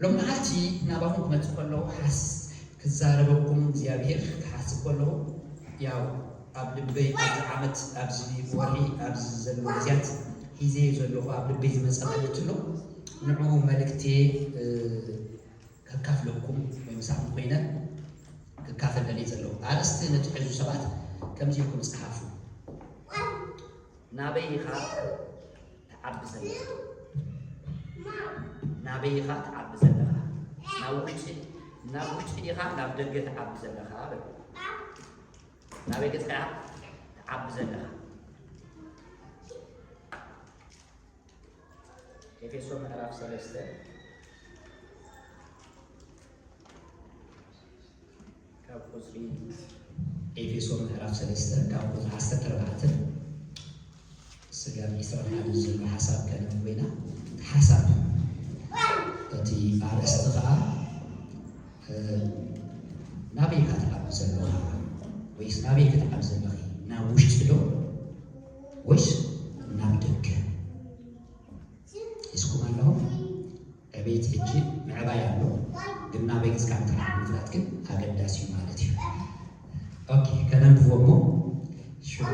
ሎም መዓልቲ ናባኹም ክመጽእ ከለኹ ሓስ ክዛረበኩም እግዚኣብሔር ክሓስብ ከለኹ፣ ያው ኣብ ልበይ ኣብዚ ዓመት፣ ኣብዚ ወርሒ፣ ኣብዚ ዘሎ ግዜያት ሒዘዮ ዘለኹ ኣብ ልበይ ዝመጸ መልእኽቲ ኣሎ። ንዕኡ መልእክቴ ከካፍለኩም ወይ ምሳኹም ኮይነ ክካፈል ደልየ ዘለኹ። ኣርእስቲ ንትሕዙ ሰባት ከምዚ ኢልኩም ጸሓፉ። ናበይ ኢኻ ትዓቢ ዘለኻ? ናበይ ኢኻ ትዓቢ ዘለኻ? ናብ ውሽጢ፣ ናብ ውሽጢ ዲኻ ናብ ደገ ትዓቢ ዘለኻ? በሉ። ናበይ ገጽካ ኢኻ ትዓቢ ዘለኻ? ኤፌሶ ምዕራፍ ሰለስተ ካብ ቁጽሪ፣ ኤፌሶ ምዕራፍ ሰለስተ ካብ ቁጽሪ ዓሰርተ ኣርባዕተ ስጋብ ዕስራን ሓደን ዘሎ ሓሳብ ከነንብብ ኢና። እቲ ሓሳብ፣ እቲ ኣርእስቲ ኸኣ፣ እ፣ ናበይ ኢኻ ትዓቢ ዘለኻ? ወይስ ናበይ ክትዓቢ ዘለኺ? ናብ ውሽጢ ዶ ወይስ ናብ ደገ? ሒዝኩም ኣለኹም? ዕቤት ሕጂ ምዕባይ ኣሎ፣ ግን ናበይ ገጽካ ምጥራሕ ምፍላጥ ግን ኣገዳሲ እዩ ማለት እዩ። ኦኬ፣ ከነንብቦ እሞ ሽዑ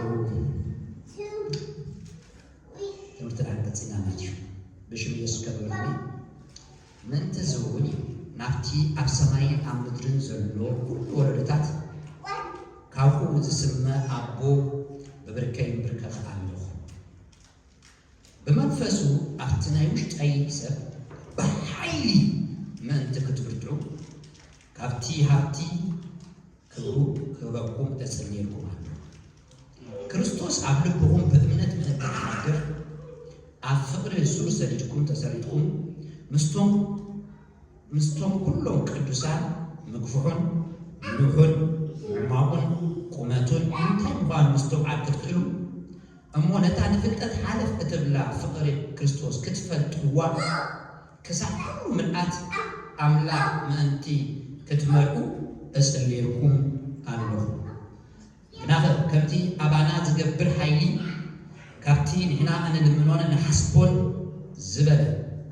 ትምህርትና ክንቅጽል ኢና ማለት እዩ። ብሽም ኢየሱስ ከብርኒ። ምእንቲ እዚ እውን እዩ፣ ናብቲ ኣብ ሰማይን ኣብ ምድርን ዘሎ ኩሉ ወለዶታት ካብኡ ዝስመ ኣቦ ብብርከይ ይንብርከኽ ኣለኹ። ብመንፈሱ ኣብቲ ናይ ውሽጠይ ሰብ ብሓይሊ ምእንቲ ክትብርትዑ፣ ካብቲ ሃብቲ ክብሩ ክህበኩም እጽልየልኩም ኣለኹ። ክርስቶስ ኣብ ልብኹም ብእምነት ምእንቲ ክሓድር፣ ኣብ ፍቕሪ ሱር ሰዲድኩም ተሰሪትኩም፣ ምስቶም፣ ምስቶም ኩሎም ቅዱሳን ምግፍሑን ንውሑን ምዕማቑን ቁመቱን እንታይ ምዃኑ ምስትውዓል ክትክእሉ፣ እሞ ነታ ንፍልጠት ሓለፍ እትብላ ፍቕሪ ክርስቶስ ክትፈልጥዋ፣ ክሳብ ኩሉ ምልኣት ኣምላኽ ምእንቲ ክትመልኡ እጽልየልኩም ኣለኹ። ግናኸ ከምቲ ኣባና ዝገብር ሓይሊ፣ ካብቲ ንሕና እንልምኖን እንሓስቦን ዝበለ፣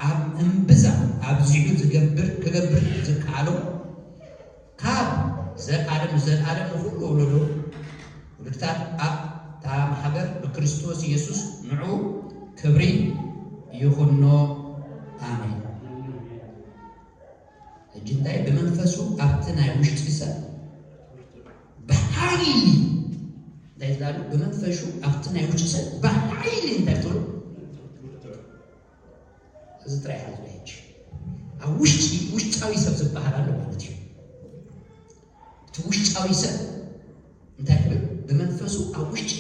ኣብ እምብዛ ኣብዚሑ ዝገብር፣ ክገብር ዝከኣሎ፣ ካብ ዘልኣለም ንዘልኣለም ንኹሉ ወለዶ ወለዶታት ኣብታ ማሕበር ብክርስቶስ ኢየሱስ ንዑ ክብሪ ይኹኖ። ኣሜን። ሕጂ እንታይ? ብመንፈሱ ኣብቲ ናይ ውሽጢ ሰብ ብሓይሊ፣ እንታይ ዝላሉ? ብመንፈሱ ኣብቲ ናይ ውሽጢ ሰብ ብሓይሊ እንታይ ትብሉ? እዚ ጥራይ ሓዝሎ ሕጂ። ኣብ ውሽጢ፣ ውሽጣዊ ሰብ ዝበሃል ኣሎ ማለት እዩ። እቲ ውሽጣዊ ሰብ እንታይ ክብል? ብመንፈሱ ኣብ ውሽጢ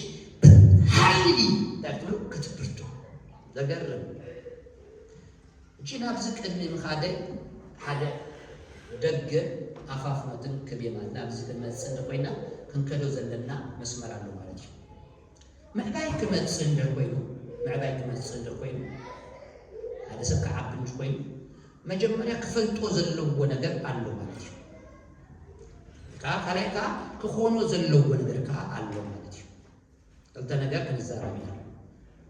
ብሓይሊ እንታይ ክትብሉ? ክትብርቱ። ዘገርም። እቺ ናብዚ ቅድሚ ምኻደይ ሓደ ደገ ኣፋፍ መትን ክብ የማን ናብዚ ክንመጽእ እንተኮይና ክንከዶ ዘለና መስመር ኣሎ ማለት እዩ። ምዕባይ ክመጽእ እንድሕር ኮይኑ፣ ምዕባይ ክመጽእ እንድሕር ኮይኑ፣ ሓደ ሰብ ክዓቢ እንድሕር ኮይኑ፣ መጀመርያ ክፈልጦ ዘለዎ ነገር ኣሎ ማለት እዩ። ከዓ ካልኣይ ከዓ ክኾኖ ዘለዎ ነገር ከዓ ኣሎ ማለት እዩ። ክልተ ነገር ክንዛረብ ኢና።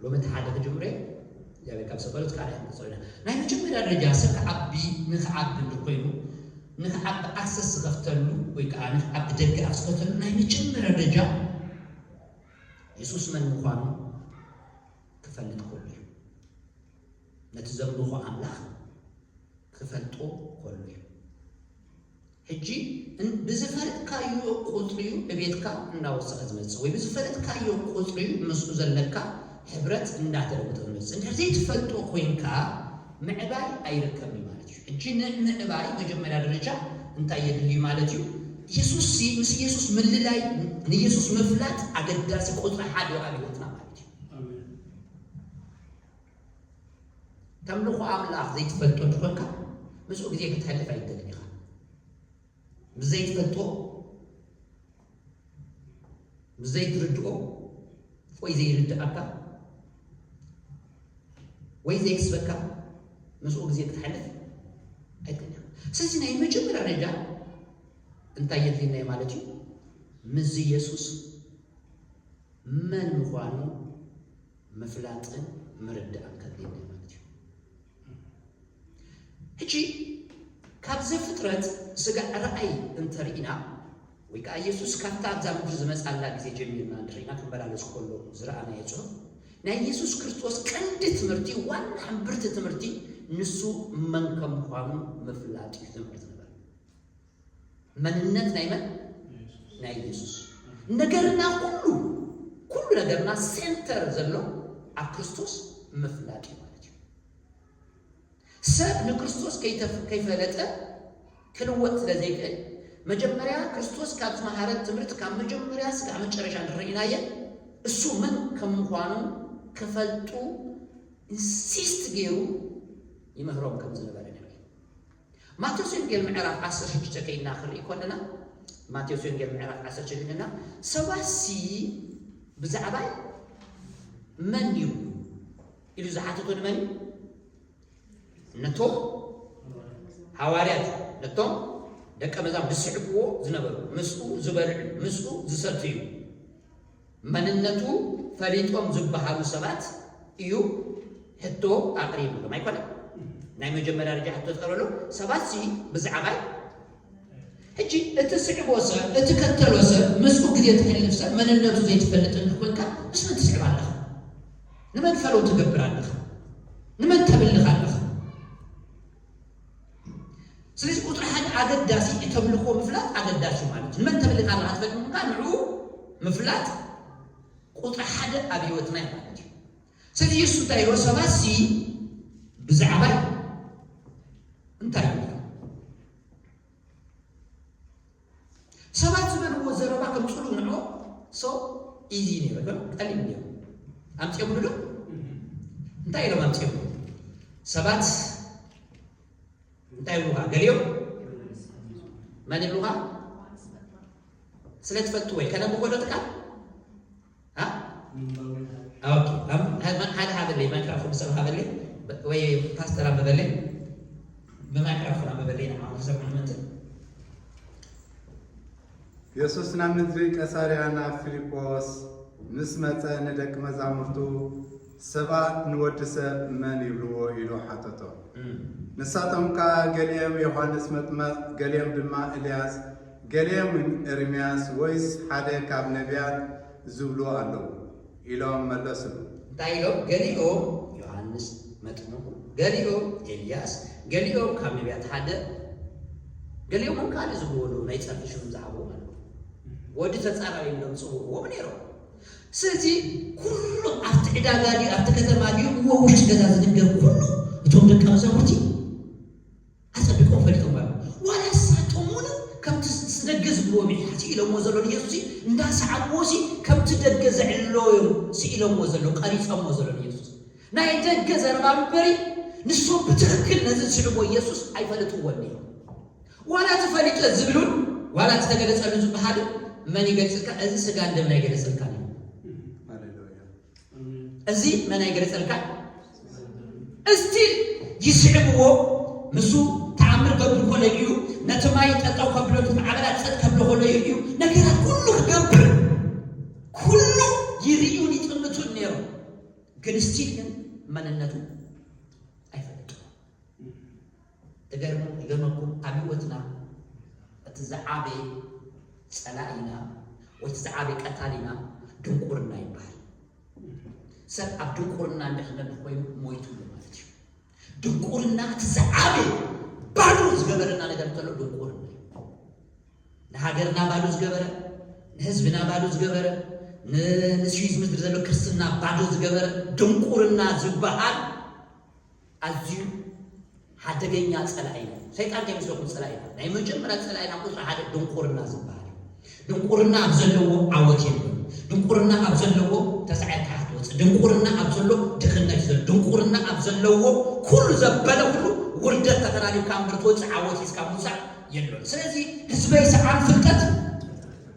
ሎሚ እቲ ሓደ ክጅምረ፣ ያበ ካብ ሰበሉት ካልኣይ ክንቅጽሎ ኢና። ናይ መጀመርያ ደረጃ ሰብ ክዓቢ፣ ንክዓቢ እንድሕር ኮይኑ፣ ንክዓቢ ኣክሰስ ዝኸፍተሉ ወይ ከዓ ንክዓቢ ደገ ኣፍ ዝኸፍተሉ ናይ መጀመርያ ደረጃ የሱስ መን ምዃኑ ክፈልጥ ከሎ እዩ። ነቲ ዘምልኾ ኣምላኽ ክፈልጦ ከሎ እዩ። ሕጂ እን-፣ ብዝፈለጥካዮ ቁጽሪ እዩ እቤትካ እናወሰኸ ዝመጽእ፣ ወይ ብዝፈለጥካዮ ቁጽሪ እዩ ምስኡ ዘለካ ሕብረት እንዳተለወጠ ዝመጽእ። እንድሕር ዘይትፈልጦ ኮይንካ ምዕባይ ኣይርከብን እዩ ማለት እዩ። ሕጂ ንምዕባይ መጀመርያ ደረጃ እንታይ የድሊ ማለት እዩ? የሱስ ሲ-፣ ምስ የሱስ ምልላይ፣ ንየሱስ ምፍላጥ ኣገዳሲ ቁጽሪ ሓደ ኣብ ህይወትና ማለት እዩ። ኣሜን። ተምልኾ ኣምላኽ ዘይትፈልጦ እንተኾንካ ምስኡ ግዜ ክትሕልፍ ኣይትደልን ኢኻ። ምስ ዘይትፈልጦ፣ ምስ ዘይትርድኦ ወይ ዘይርድኣካ ወይ ዘይክስበካ ምስኡ ግዜ ክትሓልፍ ኣይትደልን ኢኻ። ስለዚ ናይ መጀመርያ ደረጃ እንታይ የድልየና እዩ ማለት እዩ? ምስዚ የሱስ መን ምዃኑ ምፍላጥን ምርዳእን ከድልየና እዩ ማለት እዩ። ሕጂ ካብ ዘፍጥረት ስጋዕ ርኣይ እንተርኢና፣ ወይ ከዓ ኢየሱስ ካብታ ኣብዛ ምድሪ ዝመጻላ ግዜ ጀሚርና እንተርኢና፣ ክመላለስ ከሎ ዝረኣናዮ ጽሑፍ፣ ናይ ኢየሱስ ክርስቶስ ቀንዲ ትምህርቲ፣ ዋና ሕምብርቲ ትምህርቲ፣ ንሱ መን ከም ምዃኑ ምፍላጥ እዩ ዝምህር ዝነበረ። መንነት ናይ መን? ናይ ኢየሱስ። ነገርና ኩሉ፣ ኩሉ ነገርና ሴንተር ዘሎ ኣብ ክርስቶስ ምፍላጥ እዩ ማለት እዩ። ሰብ ንክርስቶስ ከይተፍ-፣ ከይፈለጠ ክልወጥ ስለ ዘይክእል፣ መጀመርያ ክርስቶስ ካብ ዝመሃረን ትምህርቲ ካብ መጀመርያ ስጋዕ መጨረሻ ንረኢናየ እሱ መን ከም ምዃኑ ክፈልጡ ኢንሲስት ገይሩ ይምህሮም ከም ዝነበረ ንርኢ። ማቴዎስ ወንጌል ምዕራፍ ዓሰርተ ሽዱሽተ ከይና ክንርኢ ከለና፣ ማቴዎስ ወንጌል ምዕራፍ ዓሰርተ ሽዱሽተ ከይና፣ ሰባትሲ ብዛዕባይ መን እዩ ኢሉ ዝሓተቶ ንመን እዩ? ነቶም ሃዋርያት፣ ነቶም ደቀ መዛሙርቱ ዝስዕብዎ ዝነበሩ፣ ምስኡ ዝበልዑ፣ ምስኡ ዝሰትዩ፣ መንነቱ ፈሊጦም ዝበሃሉ ሰባት እዩ ሕቶ ኣቕሪብሎም። ኣይኮነን? ናይ መጀመርያ ደረጃ ሕቶ ዝቐረበሉ ሰባትሲ ብዛዕባይ። ሕጂ እቲ ስዕቦ ሰብ፣ እቲ ከተሎ ሰብ፣ ምስኡ ግዜ ትሕልፍ ሰብ፣ መንነቱ ዘይትፈልጥ እንድሕር ኮንካ፣ ምስ መን ትስዕብ ኣለኻ? ንመን ፈለው ትገብር ኣለኻ? ንመን ተምልኽ ኣለኻ? ስለዚ ቁጽሪ ሓደ ኣገዳሲ፣ እተምልኾ ምፍላጥ ኣገዳሲ ማለት እዩ። ንመን ተምልኽ ኣለኻ ትፈልጥ ምዃንካ፣ ንዕኡ ምፍላጥ ቁጽሪ ሓደ ኣብ ህይወትና እዩ ማለት እዩ። ስለዚ ኢየሱስ እንታይ ይብሎ? ሰባትሲ ብዛዕባይ እንታይ ይብሉ? ሰባት ዝበልዎ ዘረባ ከም ጽሉእ ንዕኦም so easy ነይሩ፣ ከም ቀሊል ነይሩ። ኣምጺኦምሉ ዶ? እንታይ ኢሎም ኣምጺኦምሉ? ሰባት እንታይ ይብሉኻ? ገሊኦም መን ይብሉኻ? ስለ ትፈልጥዎ እዩ። ከነንብቦ ዶ ትካል? አ? ኦኬ። ኣም-፣ ሓደ ሃበለይ፣ ማይክራፎን ሰብ ሃበለይ፣ በ-፣ ወይ ፓስተር ኣንብበለይ፣ ብማይክራፎን ኣንብበለይ፣ ንዓኹም ክሰምዑ ምእንቲ። የሱስ ናብ ምድሪ ቀሳርያ ናብ ፊልጶስ ምስ መጸ፣ ንደቂ መዛሙርቱ፣ ሰባት ንወዲ ሰብ መን ይብልዎ? ኢሉ ሓተቶም። እም። ንሳቶም ከኣ፣ ገሊኦም ዮሃንስ መጥመቕ፣ ገሊኦም ድማ ኤልያስ፣ ገሊኦም እውን ኤርምያስ ወይስ ሓደ ካብ ነቢያት ዝብሉ ኣለዉ ኢሎም መለሱሉ። እንታይ ኢሎም? ገሊኦም ዮሃንስ መጥምቁ፣ ገሊኦም ኤልያስ፣ ገሊኦም ካብ ነቢያት ሓደ፣ ገሊኦም እውን ካልእ ዝብልዎ ኣለዉ፣ ናይ ጸርፊ ሽም ዝሃብዎም ኣለዉ። ወዲ ተጻራሪ ኢሎም ዝጽውዕዎም ነይሮም። ስለዚ ኩሉ ኣብቲ ዕዳጋ ድዩ ኣብቲ ከተማ ድዩ እዎ ውሽጢ ገዛ ዝንገር ኩሉ እቶም ደቀ መዛሙርቲ ኣጸቢቆም ፈሊጦም ኣለዉ። ዋላ ንሳቶም እውን ከምቲ ደገ ዝብልዎም እዩ ስኢሎምዎ ዘሎ ንየሱስ፣ እንዳሰዓብዎ ሲ ከምቲ ደገ ዘዕልለዎ እዮም ስኢሎምዎ ዘለዉ፣ ቀሪጾምዎ ዘለዉ ንየሱስ። ናይ ደገ ዘረባ እምበሪ ንሶም ብትኽክል ነዚ ዝስዕብዎ ኢየሱስ ኣይፈለጥዎን እዮም። ዋላ እቲ ፈሊጠ ዝብሉን ዋላ እቲ ተገለጸሉ ዝበሃልን መን ይገልጽልካ? እዚ ስጋን ደምን ኣይገለጸልካን እዩ። ሃሌሉያ። እዚ መን ኣይገለጸልካ? እስቲል ይስዕብዎ። ንሱ ተኣምር ገብር ከሎ እዩ። ነቲ ማይ ጠጠው ከብሎ፣ ነቲ ማዕበላት ጸጥ ከብሎ ከሎ እዩ። ነገራት ኩሉ ክገብር፣ ኩሉ ይርእዩን ይጥምቱን ነይሮም። ግን እስቲል ግን መንነቱ ኣይፈልጥዎ። ትገርሙ፣ ይገርመኩም፣ ኣብ ህይወትና እቲ ዝዓበየ ጸላኢና ወይ እቲ ዝዓበየ ቀታሊና ድንቁርና ይበሃል። ሰብ ኣብ ድንቁርና እንድሕር ዝነብር ኮይኑ ሞይቱ ኣሎ ማለት እዩ። ድንቁርና እቲ ዝዓበየ ባዶ ዝገበረና ነገር እንተሎ ድንቁርና እዩ። ንሃገርና ባዶ ዝገበረ፣ ንህዝብና ባዶ ዝገበረ፣ ን-፣ ንስዊዝ ምድሪ ዘሎ ክርስትና ባዶ ዝገበረ ድንቁርና ዝበሃል ኣዝዩ ሓደገኛ ጸላኢ እዩ። ሰይጣን ከይመስለኩም ጸላኢና። ናይ መጀመርያ ጸላኢና ቁጽሪ ሓደ ድንቁርና ዝበሃል እዩ። ድንቁርና ኣብ ዘለዎ ዓወት የለን። ድንቁርና ኣብ ዘለዎ ተሳዒርካ ክትወጽእ። ድንቁርና ኣብ ዘሎ ድኽነት እዩ ዘሎ። ድንቁርና ኣብ ዘለዎ ኩሉ ዘበለ ኩሉ ውርደት ተፈላልዩካ እምበር ትወጽእ ዓወት ሒዝካ ምውጻእ የሎን። ስለዚ ህዝበይ ሰዓን ፍልጠት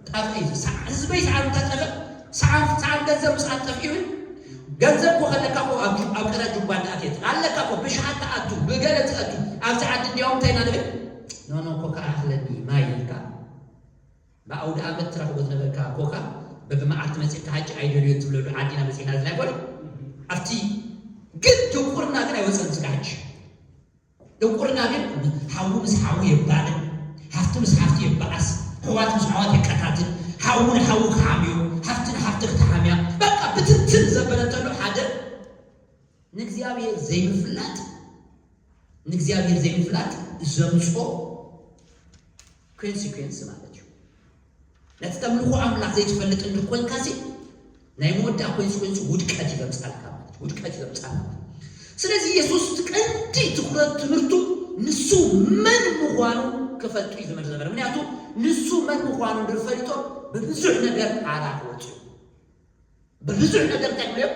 ጠፍእ እዩ። ሰዓ-፣ ህዝበይ ሰዓን እንተጠፍእ፣ ሰዓን፣ ሰዓን ገንዘብ ምስኣን ጠፍእ ይብል። ገንዘብ እኮ ከለካ እኮ ኣብ ጁ-፣ ኣብ ቀረብ ጁባ እንዳኣትየ ኣለካ እኮ፣ ብሸሓት ትኣቱ፣ ብገለ ትኣቱ። ኣብዚ ዓዲ እንዲያውም እንታይ ኢና ንብል? ኖ፣ ኖ፣ ኮካ ኣኽለኒ፣ ማይ ኢልካ። ብኣውደ ኣመት ትረኽቦ ዝነበርካ ኮካ፣ በብመዓልቲ መጺእካ፣ ሕጂ ኣይደልዮን ትብለሉ ዓዲና በጺሕና፣ እዚ ናይ ኮነ። ኣብቲ ግን ድንቁርና ግን ኣይወጸን ስጋ ሕጂ። ድንቁርና ግን ሓዊ ምስ ሓዊ የባልዕ፣ ሃፍቲ ምስ ሃፍቲ የባኣስ፣ ኣሕዋት ምስ ኣሕዋት የቀታትል፣ ሓዊ ንሓዊ ክሓምዮ፣ ሃፍቲ ንሃፍቲ ክትሓምያ፣ በቃ ብትንትን ዘበለ እንተሎ ሓደ ንእግዚኣብሔር ዘይምፍላጥ፣ ንእግዚኣብሔር ዘይምፍላጥ ዘምጾ ኮንሲኩዌንስ ማለት እዩ። ነቲ ተምልኾ ኣምላኽ ዘይትፈልጥ እንድር ኮንካሲ ናይ መወዳእ ኮንሲኩዌንስ ውድቀት እዩ ዘምጻልካ ማለት እዩ። ውድቀት እዩ ዘምጻልካ ማለት እዩ። ስለዚ የሱስ ቀንዲ ትኹረት ትምህርቱ ንሱ መን ምዃኑ ክፈልጡ እዩ ዝምህር ዝነበረ። ምክንያቱ ንሱ መን ምዃኑ እንድር ፈሊጦም ብብዙሕ ነገር ሓራ ክወጹ እዩ። ብብዙሕ ነገር እንታይ ክብሉ እዮም?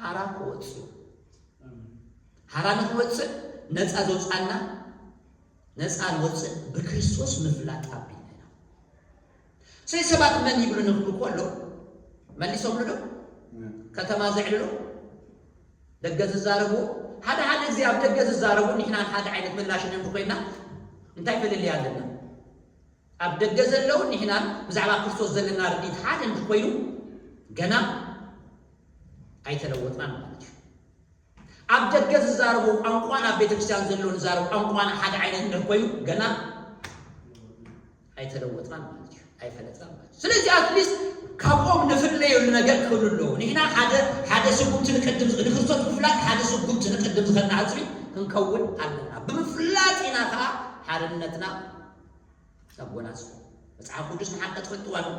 ሓራ ክወጹ እዮም። ሓራ ንክወጽእ ነፃ ዘውፅኣና፣ ነፃ ንወፅእ ብክርስቶስ ምፍላጥ ኣቢልና ኢና። ስለዚ ሰባት መን ይብሉ ንክብሉ ከሎ መሊሶምሉ ዶ? ከተማ ዘዕልሎ ደገ ዝዛረቡ፣ ሓደ ሓደ ግዜ ኣብ ደገ ዝዛረቡ ንሕና ሓደ ዓይነት ምላሽ እንዲ ኮይና እንታይ ፍልልይ ኣለና? ኣብ ደገ ዘለውን ንሕናን ብዛዕባ ክርስቶስ ዘለና ርድኢት ሓደ እንዲ ኮይኑ ገና ኣይተለወጥናን ማለት እዩ። ኣብ ደገ ዝዛረቡ ቋንቋን ኣብ ቤተክርስትያን ዘሎ ዝዛረቡ ቋንቋን ሓደ ዓይነት እንድሕር ኮይኑ ገና ኣይተለወጥናን ማለት እዩ። ኣይፈለጥናን ማለት እዩ። ስለዚ ኣትሊስት ካብኦም ንፍለየሉ ነገር ክህሉ ኣለዎ። ንሕና ሓደ ሓደ ስጉምቲ ንቅድም ንክርስቶስ ምፍላጥ ሓደ ስጉምቲ ንቅድም ዝኸድና ህዝቢ ክንከውን ኣለና። ብምፍላጥ ኢና ከዓ ሓርነትና ነጎናጽፎ። መጽሓፍ ቅዱስ ንሓቂ ትፈልጥዋ ዶ?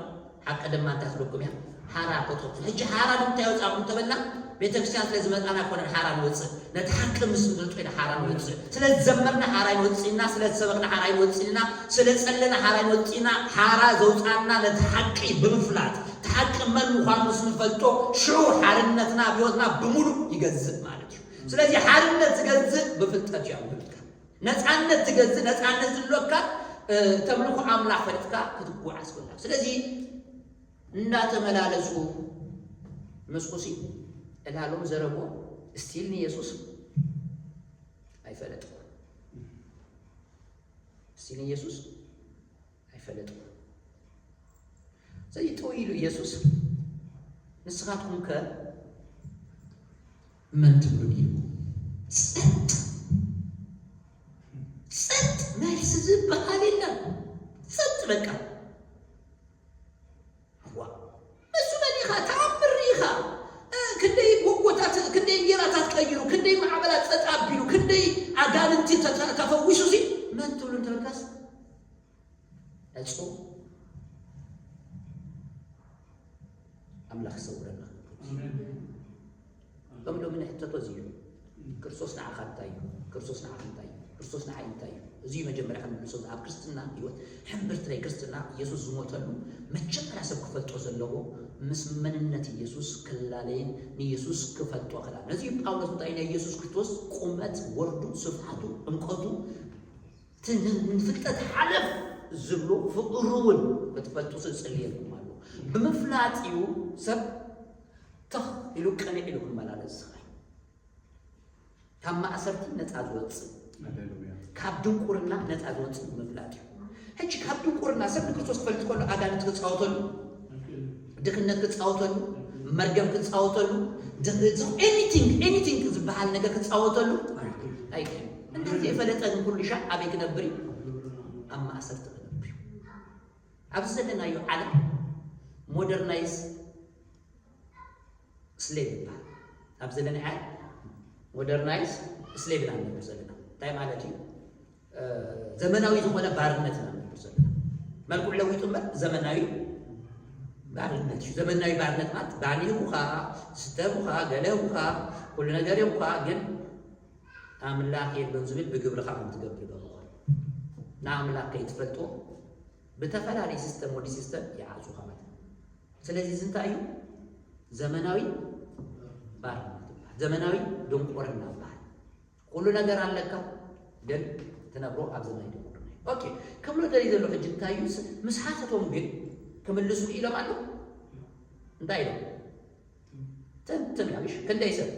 ሓቂ ድማ እንታይ ትብለኩም እያ? ሓራ ክተውፅኡ። ሕጂ ሓራ ንምንታይ ኣውፃእኩም ተበልና? ቤተክርስትያን ስለ ዝመጣና ኣይኮነን ሓራ ንወፅእ። ነቲ ሓቂ ምስ ንፈልጦ ኢና ሓራ ንወፅእ። ስለ ዝዘመርና ሓራ ይንወፅእና፣ ስለ ዝሰበኽና ሓራ ይንወፅእና፣ ስለ ዝጸለና ሓራ ይንወፅእና። ሓራ ዘውፃእና ነቲ ሓቂ ብምፍላጥ፣ እቲ ሓቂ መን ምዃኑ ምስ ንፈልጦ፣ ሽዑ ሓርነትና ኣብ ህይወትና ብምሉእ ይገዝእ ማለት እዩ። ስለዚ ሓርነት ዝገዝእ ብፍልጠት እዩ ኣብ ህይወትካ። ነፃነት ትገዝእ፣ ነፃነት ዝህልወካ፣ እ፣ ተምልኾ ኣምላኽ ፈሊጥካ ክትጓዓዝ ከለኻ። ስለዚ እናተመላለሱ ምስኡሲ ዕላሎም ዘረብዎ ስቲል ንየሱስ ኣይፈለጥዎ። ስቲል ንየሱስ ኣይፈለጥዎ። ስለዚ ጠው ኢሉ ኢየሱስ ንስኻትኩም ከ መን ትብሉኒ ኢልዎ። ጸጥ፣ ጸጥ፣ መልሲ ዝበሃል የለን። ጸጥ በቃ። ዋ፣ እሱ መን ኢኻ? ተኣምር ኢኻ። እ፣ ክንደይ ጎጎታት፣ ክንደይ እንጌራታት ቀይሩ፣ ክንደይ ማዕበላት ጸጥ ኣቢሉ፣ ክንደይ ኣጋንንቲ ተ-፣ ተ-፣ ተፈዊሱ ሲ መን ትብሉ እንተበልካስ? ዕጹ ኣምላኽ ይሰውረና። ኣሜን። ሎሚ ሎሚ ንሕተቶ እዚ እዩ። ክርስቶስ ንዓኻ እንታይ እዩ? ክርስቶስ ንዓኻ እንታይ እዩ? ክርስቶስ ንዓይ እንታይ እዩ? እዚ እዩ መጀመርያ ክንምልሶ ኣብ ክርስትና ህይወት። ሕምብርቲ ናይ ክርስትና ኢየሱስ ዝሞተሉ መጀመርያ ሰብ ክፈልጦ ዘለዎ ምስ መንነት ኢየሱስ ክላለይን ንኢየሱስ ክፈልጦ ክላ። ነዚ እዩ ጳውሎስ እንታይ ናይ ኢየሱስ ክርስቶስ ቁመት፣ ወርዱ፣ ስፍሓቱ፣ ዕምቀቱ፣ እቲ ን-፣ ንፍልጠት ሓለፍ ዝብሎ ፍቕሩ እውን ክትፈልጡ ዝጽልየልኩም ኣሎ። ብምፍላጥ እዩ ሰብ ተኽ ኢሉ ቅንዕ ኢሉ ክመላለስ ዝኽእል። ካብ ማእሰርቲ ነጻ ዝወጽእ፣ ሃሌሉያ። ካብ ድንቁርና ነጻ ዝወጽእ ብምፍላጥ እዩ። ሕጂ ካብ ድንቁርና ሰብ ንክርስቶስ ክፈልጥ ከሎ ኣጋንንቲ ክጻወተሉ፣ ድኽነት ክጻወተሉ፣ መርገም ክጻወተሉ፣ ድ-፣ ዝ-፣ ኤኒቲንግ፣ ኤኒቲንግ ዝበሃል ነገር ክጻወተሉ ኣይክእልን። እንተ ዘይፈለጠ ግን ኩሉ ሻዕ ኣበይ ክነብር እዩ? ኣብ ማእሰርቲ ክነብር እዩ። ኣብዚ ዘለናዮ ዓለም ሞደርናይዝ ስሌቭ ይበሃል። ኣብ ዘለናዮ ዓለም ሞደርናይዝ ስሌቭ ኢና ንነብር ዘለና። እንታይ ማለት እዩ? እ፣ ዘመናዊ ዝኾነ ባርነት ኢና ንነብር ዘለና። መልክዑ ለዊጡ እምበር ዘመናዊ ባርነት እዩ። ዘመናዊ ባርነት ማለት ባኒ ይኹኻ፣ ስተ ይኹኻ፣ ገለ ይኹኻ፣ ኩሉ ነገር ይኹኻ፣ ግን ኣምላኽ የሎን ዝብል ብግብርኻ ከም ትገብር ይገብርኻ። ንኣምላኽ ከይትፈልጦ ብተፈላለየ ሲስተም፣ ወዲ ሲስተም ይዓጹኻ ማለት እዩ። ስለዚ እዚ እንታይ እዩ? ዘመናዊ ባርነት ይበሃል። ዘመናዊ ድንቁርና ይበሃል። ኩሉ ነገር ኣለካ፣ ግን ትነብሮ ኣብ ዘመናዊ ድንቁርና እዩ። ኦኬ፣ ክብሎ ደልዩ ዘሎ ሕጂ እንታይ እዩ? ስ-፣ ምስ ሓተቶም ግን ክምልሱ ኢሎም ኣለዉ። እንታይ ኢሎም? ትንትን ያብሽ፣ ክንደይ ሰብ?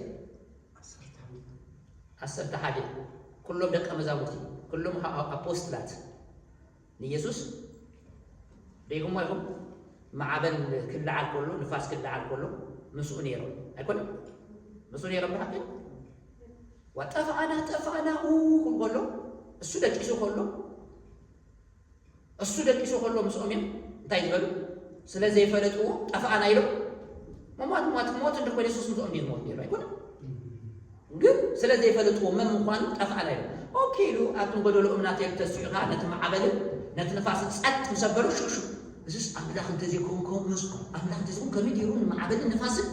ዓሰርተ ሓደ። ኩሎም ደቀ መዛሙርቲ፣ ኩሎም ኣ-፣ ኣፖስትላት ንኢየሱስ ሪእኹሞ ኢኹም? ማዕበል ክለዓል ከሎ፣ ንፋስ ክለዓል ከሎ ምስኡ ነይሮም። ኣይኮነን? ምስኡ ነይሮም ብሓቂ? ዋ ጠፋኣና ጠፋኣና ኡ ክብል ከሎ እሱ ደቂሱ ከሎ እሱ ደቂሱ ከሎ ምስኦም እዮም እንታይ ዝበሉ? ስለ ዘይፈለጥዎ ጠፋኣና ኢሎም። መሟት ሟት ሞት እንድኾነ የሱስ ምስኦም ድዩ ዝሞት ነይሩ? ኣይኮነን። ግን ስለ ዘይፈለጥዎ መን ምዃኑ ጠፋኣና ኢሎም። ኦኬ ኢሉ ኣብቶም ጎደሎ እምናት ተሲኡ ኸዓ ነቲ ማዕበልን ነቲ ንፋስን ጸጥ ምስ ኣበሎ ሽሹ እዚስ ኣምላኽ እንተዘይከውን ከምኡ ምስ ኣምላኽ እንተዘይከውን ከመይ ገይሩ ንማዕበልን ንፋስን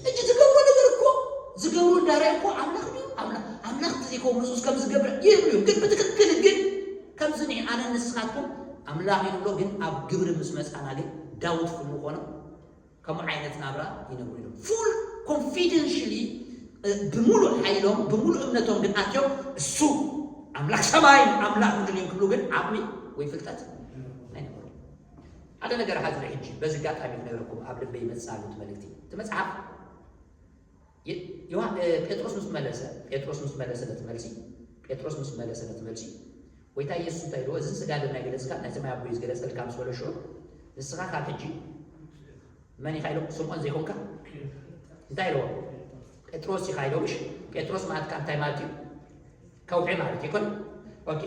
ሕጂ ዝገብሮ ነገር እኮ ዝገብሮ እንዳርኣ እኮ ኣምላኽ ድዩ ኣምላኽ ኣምላኽ እንተዘይከውን ምስኡስ ከም ዝገብር ይብሉ እዮም። ግን ብትክክል ግን ከምዚ ኒ ኣነ ንስኻትኩም ኣምላኽ ይብሎ ግን ኣብ ግብሪ ምስ መፃና ግን ዳውት ፍል ምኾኖ ከምኡ ዓይነት ናብራ ይነብሩ እዮም። ፉል ኮንፊደንሽሊ ብሙሉእ ሓይሎም ብሙሉእ እምነቶም ግን ኣትዮም እሱ ኣምላኽ ሰማይን ኣምላኽ ምድርን እዮም ክብሉ ግን ዓቕሚ ወይ ፍልጠት ኣይነበሩ። ሓደ ነገር ሓዝለ ሕጂ በዚ ኣጋጣሚ ክነግረኩም ኣብ ልበይ ይመጽእ ኣሎ እቲ መልእክቲ። እቲ መጽሓፍ የ- ዮሃ- እ፣ ጴጥሮስ ምስ መለሰ ጴጥሮስ ምስ መለሰ ነቲ መልሲ ጴጥሮስ ምስ መለሰ ነቲ መልሲ ጎይታ ኢየሱስ እንታይ ኢልዎ? እዚ ስጋ ደም ናይ ገለጽካ ናይ ሰማይ ኣቦ እዩ ዝገለጸልካ ምስ በሎ ሽዑ ንስኻ ካብ ሕጂ መን ኢኻ ኢሎም ስምዖን ዘይኮንካ እንታይ ኢልዎ? ጴጥሮስ ኢኻ ኢሎም። እሺ ጴጥሮስ ማለት ከ እንታይ ማለት እዩ? ከውሒ ማለት ይኮን? ኦኬ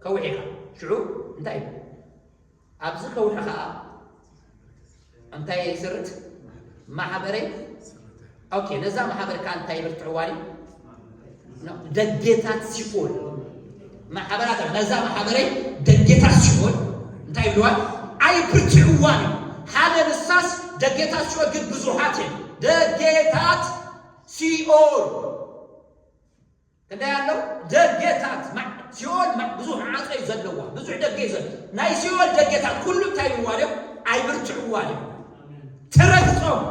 ከውሒ ኢኻ። ሽዑ እንታይ እዩ? ኣብዚ ከውሒ ኸዓ እንታይ ይስርት? ማሕበረይ። ኦኬ ነዛ ማሕበር ከ እንታይ ይብርትዕዋ ድዩ? ኖ፣ ደጌታት ሲኦል ማሕበራት ነዛ ማሕበረይ ደጌታት ሲኦል እንታይ ይብልዋ? ኣይብርትዕዋ ድዩ? ሓደ ንሳስ ደጌታት ሲኦል ግን ብዙሓት እዮም። ደጌታት ሲኦል ክንደይ ኣለዉ? ደጌታት ማ- ሲኦል ማ- ብዙሕ ዓፀ እዩ ዘለዋ፣ ብዙሕ ደገ እዩ ዘሎ። ናይ ሲኦል ደጌታት ኩሉ እንታይ ይብልዋ ድዮም? ኣይብርትዕዋ ድዮም? ትረግፆም።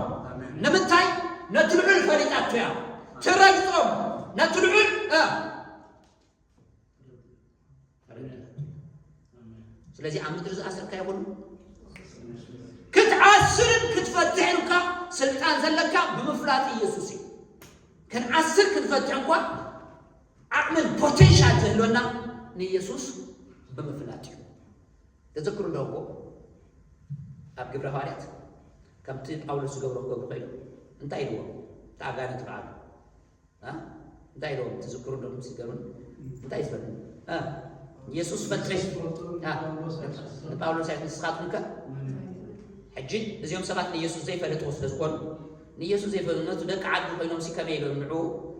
ንምንታይ? ነቲ ልዑል ፈሊጣቶ እያ። ትረግፆም። ነቲ ልዑል እ፣ ስለዚ ኣብ ምድሪ ዝኣሰርካዮ ኩሉ ክትዓስርን ክትፈትሕን እኳ ስልጣን ዘለካ ብምፍላጥ ኢየሱስ እዩ። ክንዓስር ክንፈትሕ እኳ ዓቕምን ፖቴንሻል ዝህልወና ንኢየሱስ ብምፍላጥ እዩ። ተዘክሩ ዶ እኮ ኣብ ግብረ ሃዋርያት ከምቲ ጳውሎስ ዝገብሮ ክገብሩ ከይዱ እንታይ ኢልዎም? እቲ ኣጋንንቲ በዓሉ እ? እንታይ ኢልዎም? ትዝክሩ ዶ ምስ ይገሩን እንታይ ዝበሉ? እ? ኢየሱስ ፈልጠ እ? ንጳውሎስ ኣይት ንስኻትኩም ከ ሕጂ እዚኦም ሰባት ንኢየሱስ ዘይፈለጥዎ ስለ ዝኾኑ ንኢየሱስ ዘይፈለጡ ነቱ ደቂ ዓዱ ኮይኖም ሲ ከመይ ኢሎም ንዑ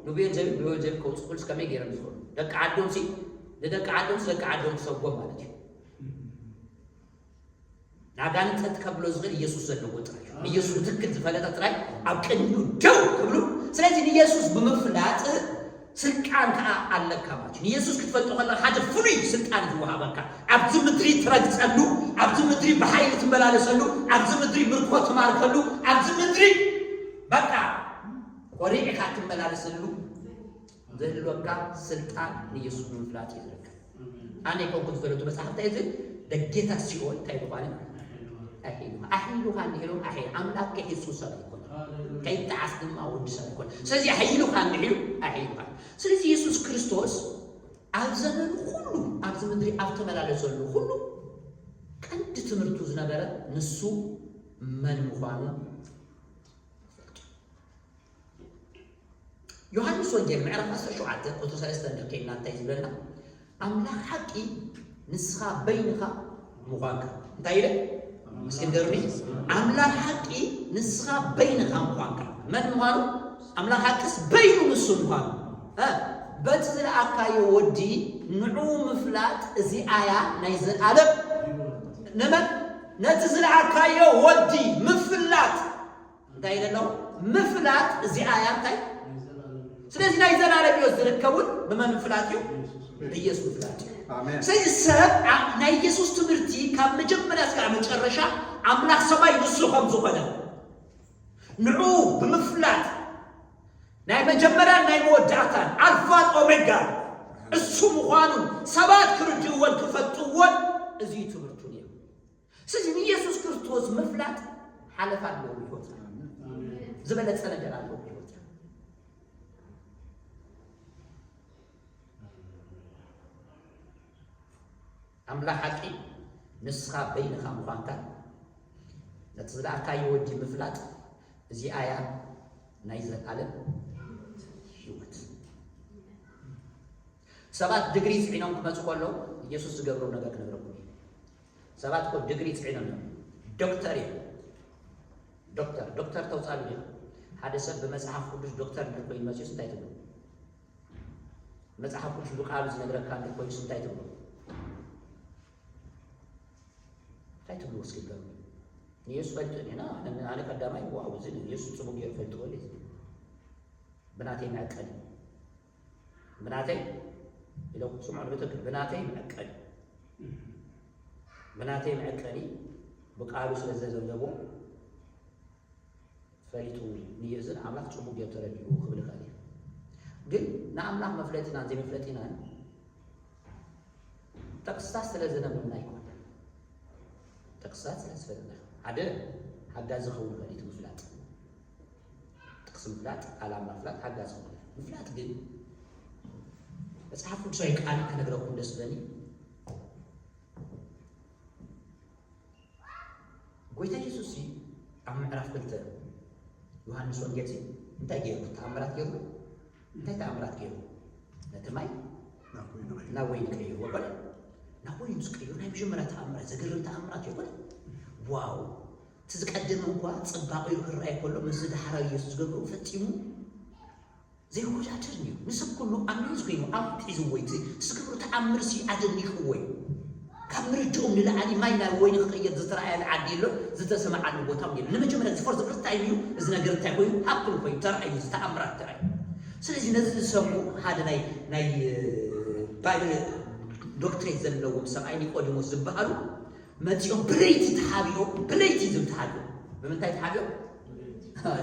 ንቤልዜቡል ብቤልዜቡል ከውፅእ ክብሉስ ከመይ ገይሮም ዝኽእሉ? ደቂ ዓዶም ሲ ንደቂ ዓዶም ሲ ደቂ ዓዶም ክሰብዎም ማለት እዩ። ንኣጋንንት ጸጥ ከብሎ ዝኽእል ኢየሱስ ዘለዎ ጥራይ እዩ። ንኢየሱስ ብትክክል ዝፈለጠ ጥራይ ኣብ ቅድሚኡ ደው ክብሉ። ስለዚ ንኢየሱስ ብምፍላጥ ስልጣን ከኣ ኣለካ ማለት እዩ። ንኢየሱስ ክትፈልጦ ከለኻ ሓደ ፍሉይ ስልጣን እዩ ዝወሃበካ። ኣብዚ ምድሪ ትረግጸሉ፣ ኣብዚ ምድሪ ብሓይሊ ትመላለሰሉ፣ ኣብዚ ምድሪ ምርኮ ትማርከሉ፣ ኣብዚ ምድሪ በቃ ኮሪዕካ ትመላለሰሉ ዘህልወካ ስልጣን ንኢየሱስ ብምፍላጥ እዩ ዝርከብ። ኣነ ይኮንኩ ዝፈለጡ መጽሓፍቲ እዚ ደጌታት ሲኦል እንታይ ዝኾነ ኣሒሉኻ ኣሒሉኻ እንዲሕሎም ኣሒ ኣምላክ ከሒሱ ሰብ ኣይኮነ ከይጠዓስ ድማ ወዲ ሰብ ኣይኮነ። ስለዚ ኣሒሉኻ እንዲሕሉ ኣሒሉኻ። ስለዚ ኢየሱስ ክርስቶስ ኣብ ዘመኑ ኩሉ ኣብዚ ምድሪ ኣብ ተመላለሰሉ ኩሉ ቀንዲ ትምህርቱ ዝነበረ ንሱ መን ምዃኑ ፈልጡ። ዮሃንስ ወንጌል ምዕራፍ ዓሰርተ ሸውዓተ ቁጽሪ ሰለስተ እንድሕር ከይድና እንታይ ዝብለና? ኣምላኽ ሓቂ ንስኻ በይንኻ ምዃንካ። እንታይ ኢለ? እስኪ ንገሩኒ። ኣምላኽ ሓቂ ንስኻ በይንኻ ምዃንካ። መን ምዃኑ? ኣምላኽ ሓቅስ በይኑ ንሱ ምዃኑ። እ፣ በቲ ዝለኣካዮ ወዲ ንዑ ምፍላጥ እዚኣያ ናይ ዘልኣለም ንመን? ነቲ ዝለኣካዮ ወዲ ምፍላጥ እንታይ ኢለ ኣለኹ? ምፍላጥ እዚኣ እያ እንታይ? ስለዚ ናይ ዘላለም ህይወት ዝርከቡን ብመን ምፍላጥ እዩ? ብኢየሱስ ምፍላጥ እዩ። ኣሜን። ስለዚ ሰብ ኣ- ናይ ኢየሱስ ትምህርቲ ካብ መጀመርያ እስካብ መጨረሻ ኣምላኽ ሰማይ ንሱ ከም ዝኾነ ንዑ ብምፍላጥ ናይ መጀመርያን ናይ መወዳእታን ኣልፋን ኦሜጋን እሱ ምዃኑን ሰባት ክርድእዎን ክፈልጥዎን እዚ እዩ ትምህርቱ ነይሩ። ስለዚ ንኢየሱስ ክርስቶስ ምፍላጥ ሓለፋ ኣለዎ ብህይወትና። ዝበለጸ ነገር ኣለዎ ብህይወትና። ኣምላኽ ሓቂ ንስኻ በይንኻ ምዃንካ ነቲ ዝለኣካዮ ወዲ ምፍላጥ እዚኣ እያ ናይ ዘለኣለም ህይወት። ሰባት ድግሪ ጽዒኖም ክመጹ ከለዉ ኢየሱስ ዝገብሮ ነገር ክነግረኩም እዩ። ሰባት እኮ ድግሪ ጽዒኖም እዮም። ዶክተር እዮም። ዶክተር ዶክተር ተውጻሉ ዲኻ? ሓደ ሰብ ብመጽሓፍ ቅዱስ ዶክተር እንድር ኮይኑ መጺኡስ እንታይ ትብሉ? መጽሓፍ ቅዱስ ብቃሉ ዝነግረካ እንድር ኮይኑስ እንታይ ትብሉ? እንታይ ትብሉ? እስኪ ንገሩኒ። ንየሱስ ፈልጡ ኢና ኣነ ቀዳማይ ዋው እዚ ንየሱስ ጽቡቅ ገይሩ ፈልጥዎ ብናተይ መዕቀኒ ብናተይ ኢለ ስምዑ ንብትክ ብናተይ መዕቀኒ ብናተይ መዕቀኒ ብቃሉ ስለ ዘዘለዎ ፈሊጡ ንየዝን ኣምላኽ ጽቡቅ ገይሩ ተረዲኡ ክብል ይኽእል እዩ። ግን ንኣምላኽ መፍለጢናን ዘይመፍለጢናን ጥቕስታት ስለ ዘነብብና ኣይኮነን። ጥቕስታት ስለ ዝፈለጥና ሓደ ሓጋዚ ክኸውን ይኽእል እዩ እቲ ምፍላጥ። ጥቕሲ ምፍላጥ፣ ቃል ኣምላኽ ምፍላጥ ሓጋዚ ክኸውን ይኽእል። ምፍላጥ ግን መጽሓፍ ቅዱሳዊ ቃል ክነግረኩም ደስ ዝብለኒ ጎይታ የሱስ ኣብ ምዕራፍ ክልተ ዮሃንስ ወንጌል እንታይ ገይሩ? ተኣምራት ገይሩ። እንታይ ተኣምራት ገይሩ? ነቲ ማይ ናብ ወይኒ ቀይርዎ ኮነ። ናብ ወይኒ ምስ ቀይሩ ናይ መጀመርያ ተኣምራት፣ ዘገርም ተኣምራት እዩ ኮነ። ዋው! እቲ ዝቀደመ እንኳ ጽባቐኡ ክረኣይ ከሎ ምስዚ ዳሕራዊ የሱስ ዝገብሮ ፈጺሙ ዘይወዳደር እዩ። ንሰብ ኩሉ ኣሚንስ ኮይኑ ኣብ ሒዝዎ እዩ። እቲ ዝገብሮ ተኣምር ሲ ኣደኒቕዎ እዩ። ካብ ምርድኦም ንላዕሊ ማይ ናብ ወይኒ ክቕየር ዝተረኣየሉ ዓዲ የሎ፣ ዝተሰምዓሉ ቦታ እውን የሎ። ንመጀመርያ for the first time እዩ እዚ ነገር እንታይ ኮይኑ ሃፕን ኮይኑ ተራእዩ፣ እዚ ተኣምራት ተራእዩ። ስለዚ ነዚ ዝሰምዑ ሓደ ናይ ናይ ባይብል ዶክትሬት ዘለዎም ሰብኣይ ኒቆዲሞስ ዝበሃሉ መጺኦም ብለይቲ ተሓቢኦም፣ ብለይቲ ዝም ተሓቢኦም። ብምንታይ ተሓቢኦም?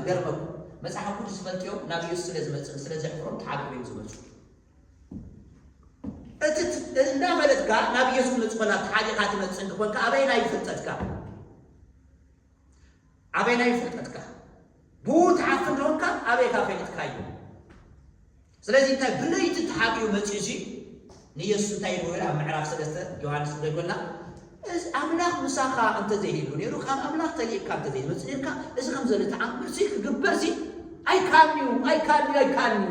ገርመኩም። መጽሓፍ ቅዱስ ዝፈልጥዮም ናብ ኢየሱስ ስለ ዝመጽእ ስለ ዘሕፍሮም ተሓቢኦም እዮም ዝመጹ። እቲ እንዳፈለጥካ ናብ ኢየሱስ መጽኮና ተሓቢኻ ትመጽእ እንድኾንካ ኣበይ ናይ ፍልጠትካ ኣበይ ናይ ፍልጠትካ ብኡ ተሓፍ እንደኾንካ ኣበይካ ፈሊጥካዮ? ስለዚ እንታይ ብለይቲ ተሓቢኡ መጺኡ ሲ ንየሱስ እንታይ ኢልዎ ኢሉ ኣብ ምዕራፍ ሰለስተ ዮሃንስ እንታይ ይብለና? እዚ ኣምላኽ ምሳኻ እንተዘይህሉ ነይሩ፣ ካብ ኣምላኽ ተሊእካ እንተዘይመጽእ ነርካ፣ እዚ ከም ዘሎ ተኣምር ሲ ክግበር ሲ ኣይካልንዩ፣ ኣይካልንዩ፣ ኣይካልንዩ።